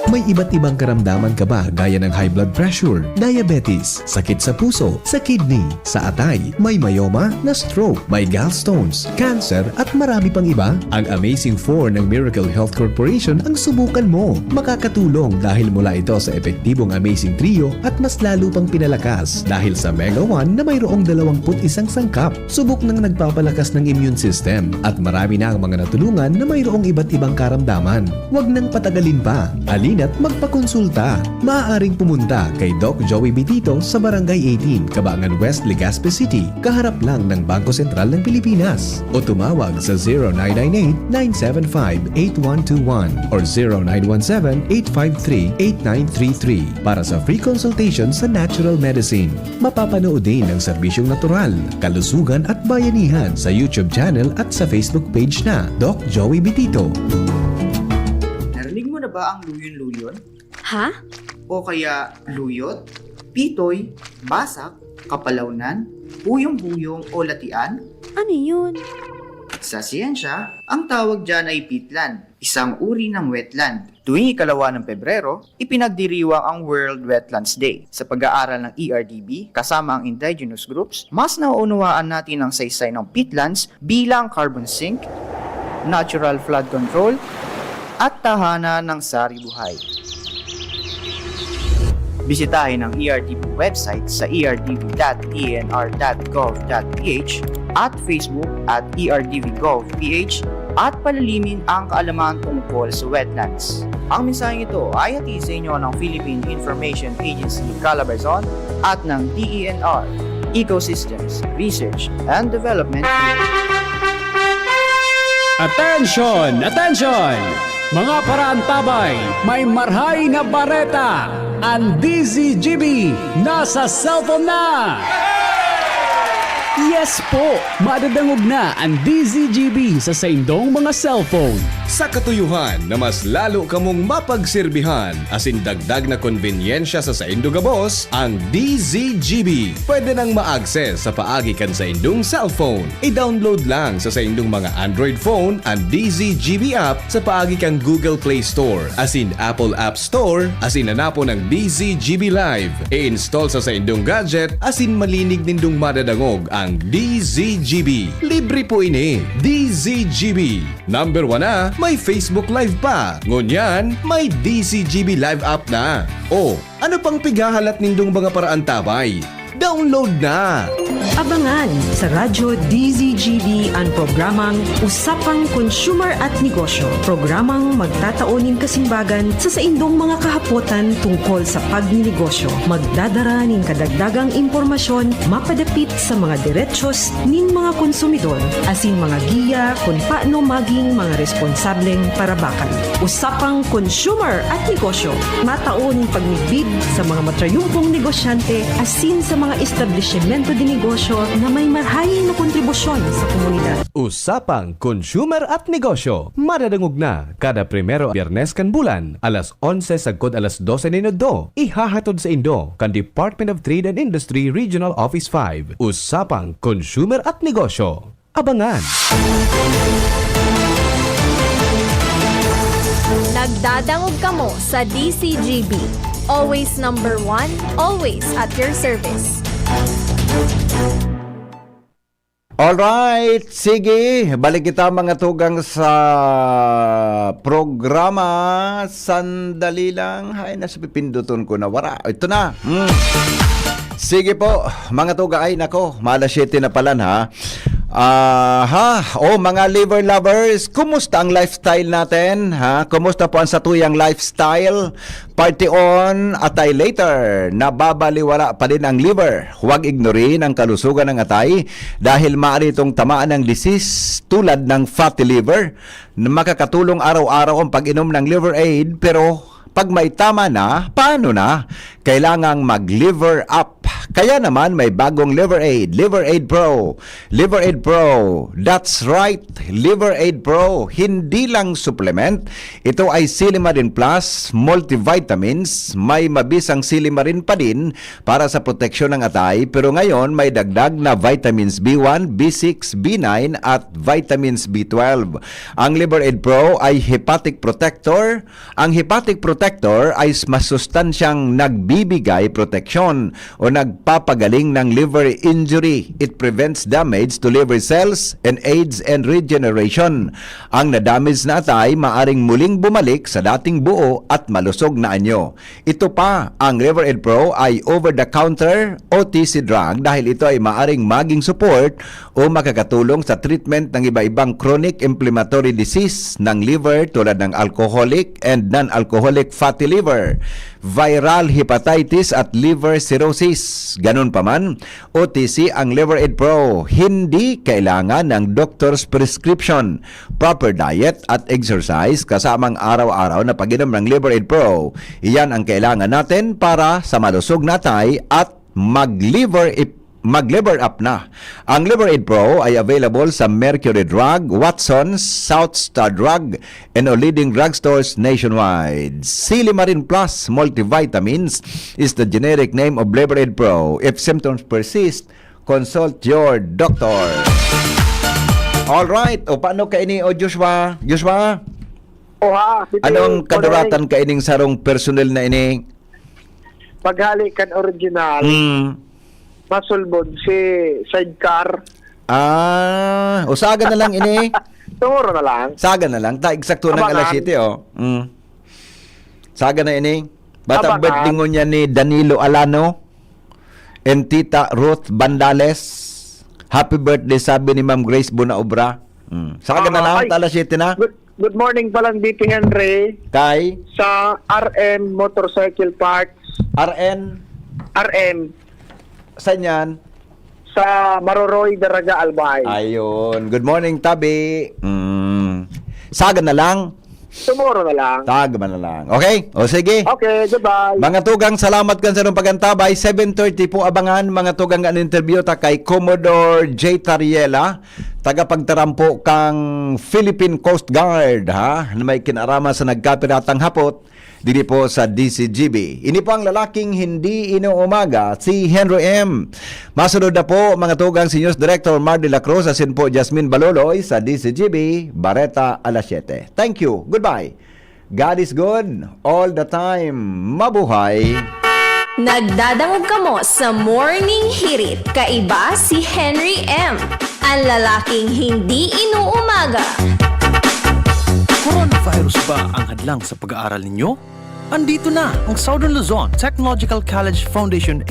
May iba't ibang karamdaman ka ba gaya ng high blood pressure, diabetes, sakit sa puso, sa kidney, sa atay, may myoma, na-stroke, may gallstones, cancer at marami pang iba? Ang Amazing four ng Miracle Health Corporation ang subukan mo. Makakatulong dahil mula ito sa epektibong Amazing Trio at mas lalo pang pinalakas dahil sa Mega one na mayroong dalawampu't isang sangkap. Subok nang nagpapalakas ng immune system at marami na ang mga natulungan na mayroong iba't ibang karamdaman. Huwag nang patagalin pa. Halina't magpakonsulta. Maaaring pumunta kay Doc Joey Bitito sa Barangay eighteen, Cabangan West, Legazpi City, kaharap lang ng Bangko Sentral ng Pilipinas. O tumawag sa zero nine nine eight, nine seven five, eight one two one or zero nine one seven, eight five three, eight nine three three para sa free consultation sa natural medicine. Mapapanood din ang serbisyong natural, kalusugan at bayanihan sa YouTube channel at sa Facebook page na Doc Joey Bitito. Narinig mo na ba ang luyon-luyon? Ha? O kaya luyot, pitoy, basak, kapalawnan, huyong-huyong o latian? Ano yun? Sa siyensya, ang tawag dyan ay peatland, isang uri ng wetland. Tuwing ikalawa ng Pebrero, ipinagdiriwang ang World Wetlands Day. Sa pag-aaral ng E R D B kasama ang indigenous groups, mas nauunawaan natin ang saysay ng peatlands bilang carbon sink, natural flood control, at tahanan ng sari-buhay. Bisitahin ang E R D B website sa E R D B dot E N R dot gov dot P H at Facebook at E R D B Gov P H at palalimin ang kaalaman tungkol sa wetlands. Ang mensaheng ito ay hatid sa inyo ng Philippine Information Agency Calabarzon at ng D E N R, Ecosystems Research and Development Unit. Attention! Attention! Mga paraantabay, may marhay na bareta! Ang D Z G B nasa cellphone na! Yes po! Madadangog na ang D Z G B sa saindong mga cellphone. Sa katuyuhan na mas lalo kamong mapagserbihan asin dagdag na konbenyensya sa saindo gabos, ang D Z G B pwede nang ma-access sa paagi kan saindong cellphone. I-download lang sa saindong mga Android phone ang D Z G B app sa paagi kan Google Play Store asin Apple App Store asin hanapon ang D Z G B Live. I-install sa saindong gadget asin malinig nindong madadangog ang D Z G B. Libre po ini. D Z G B. Number one na, may Facebook Live pa. Ngunyan, may D Z G B Live app na. O, ano pang pighahalat nindong mga paraantabay? Download na! Abangan sa Radyo D Z G B an programang Usapang Consumer at Negosyo, programang magtatao nin kasimbagan sa saindong mga kahapotan tungkol sa pagninegosyo. Magdadara nin kadagdagang impormasyon mapadapit sa mga derechos nin mga konsumidor, asin mga giya kun paano maging mga responsableng parabakan. Usapang Consumer at Negosyo, matao nin pagmidbid sa mga matrayumpong negosyante asin sa mga establisimento de negosyo na may marhay na kontribusyon sa komunidad. Usapang Consumer at Negosyo, madadangog na kada primero Biyernes kan bulan, alas onse sagkod alas dose nin udto. Ihahatod saindo kan Department of Trade and Industry Regional Office five. Usapang Consumer at Negosyo. Abangan! Nagdadangog kamo sa D Z G B. Always number one, always at your service. Alright, sige, balik kita mga tugang sa programa. Sandali lang. Hay, nasa pipinduton ko na wara. Ito na. Hmm. Sige po, mga tuga. Ay, nako, malas siyete na pala ha. Ah, ha? Oh, mga liver lovers, kumusta ang lifestyle natin? Ha? Kumusta po ang satuyang lifestyle? Party on, atay later, nababaliwala pa din ang liver. Huwag ignorin ang kalusugan ng atay dahil maaari itong tamaan ng disease tulad ng fatty liver. Makakatulong araw-araw ang pag-inom ng Liver Aid, pero pag may tama na, paano na? Kailangang mag-liver up. Kaya naman may bagong Liver Aid, Liver Aid Pro. Liver Aid Pro, that's right, Liver Aid Pro. Hindi lang supplement, ito ay Silimarin Plus, multivitamins, may mabisang silimarin pa din para sa proteksyon ng atay, pero ngayon may dagdag na vitamins B one, B six, B nine at vitamins B twelve. Ang Liver Aid Pro ay hepatic protector. Ang hepatic protector ay s- masustansyang nagbibigay proteksyon o nagpapagaling ng liver injury. It prevents damage to liver cells and aids in regeneration. Ang na-damage na atay maaring muling bumalik sa dating buo at malusog na anyo. Ito pa, ang Liver Aid Pro ay over-the-counter, O T C drug, dahil ito ay maaring maging support o makakatulong sa treatment ng iba-ibang chronic inflammatory disease ng liver, tulad ng alcoholic and non-alcoholic fatty liver, viral hepatitis at liver cirrhosis. Ganun pa man, O T C ang Liver Aid Pro. Hindi kailangan ng doctor's prescription. Proper diet at exercise kasamang araw-araw na pag-inom ng Liver Aid Pro. Iyan ang kailangan natin para sa malusog na atay at mag-liver ip- mag-liver up na. Ang Liver Aid Pro ay available sa Mercury Drug, Watson's, South Star Drug, and all leading drugstores nationwide. Silimarin Plus Multivitamins is the generic name of Liver Aid Pro. If symptoms persist, consult your doctor. Alright, o paano ka ini, o Joshua? Joshua? Oha, si Anong Kuya kaduratan ka ining sarong personnel na ini? Paghali kan original, Mm. masulbod si sidecar. Ah, o saga na lang ini. Tunguro na lang. Saga na lang. Ta, eksakto ng Abangan. alas siyete, oh. Mm. Saga na ini. Bata Abangan. Birthday ngunyan ni Danilo Alano and Tita Ruth Bandales. Happy birthday, sabi ni Ma'am Grace Bonaobra. Mm. Saka na lang, Ay, alas siyete na. Good, good morning pala, D P Henry. Kay Sa R M Motorcycle Parts. R N, R M. saan yan? Sa Maroroy, Daraga, Albay. Ayun. Good morning, Tabi. Mm. Saga na lang. Tomorrow na lang. Tag man na lang. Okay? O sige. Okay, goodbye. Mga tugang, salamat kan sa inyong pagantabay. Seven thirty po, abangan, mga tugang, an interview ta kay Commodore J Tariela, tagapagtarampo kang Philippine Coast Guard, ha? Na may kinarama sa nagkapiratang hapot, dili po sa D C G B. Ini po ang lalaking hindi inuumaga, si Henry M. Masunod na po, mga tugang, si News Director Mar de la Cruz, asin po Jasmine Baloloy sa D C G B, Bareta, alas siyete. Thank you. Goodbye. God is good all the time. Mabuhay! Nagdadangog kamo sa Morning Hirit. Kaiba si Henry M, an lalaking hindi inuumaga. Coronavirus ba ang hadlang sa pag-aaral ninyo? Andito na ang Southern Luzon Technological College Foundation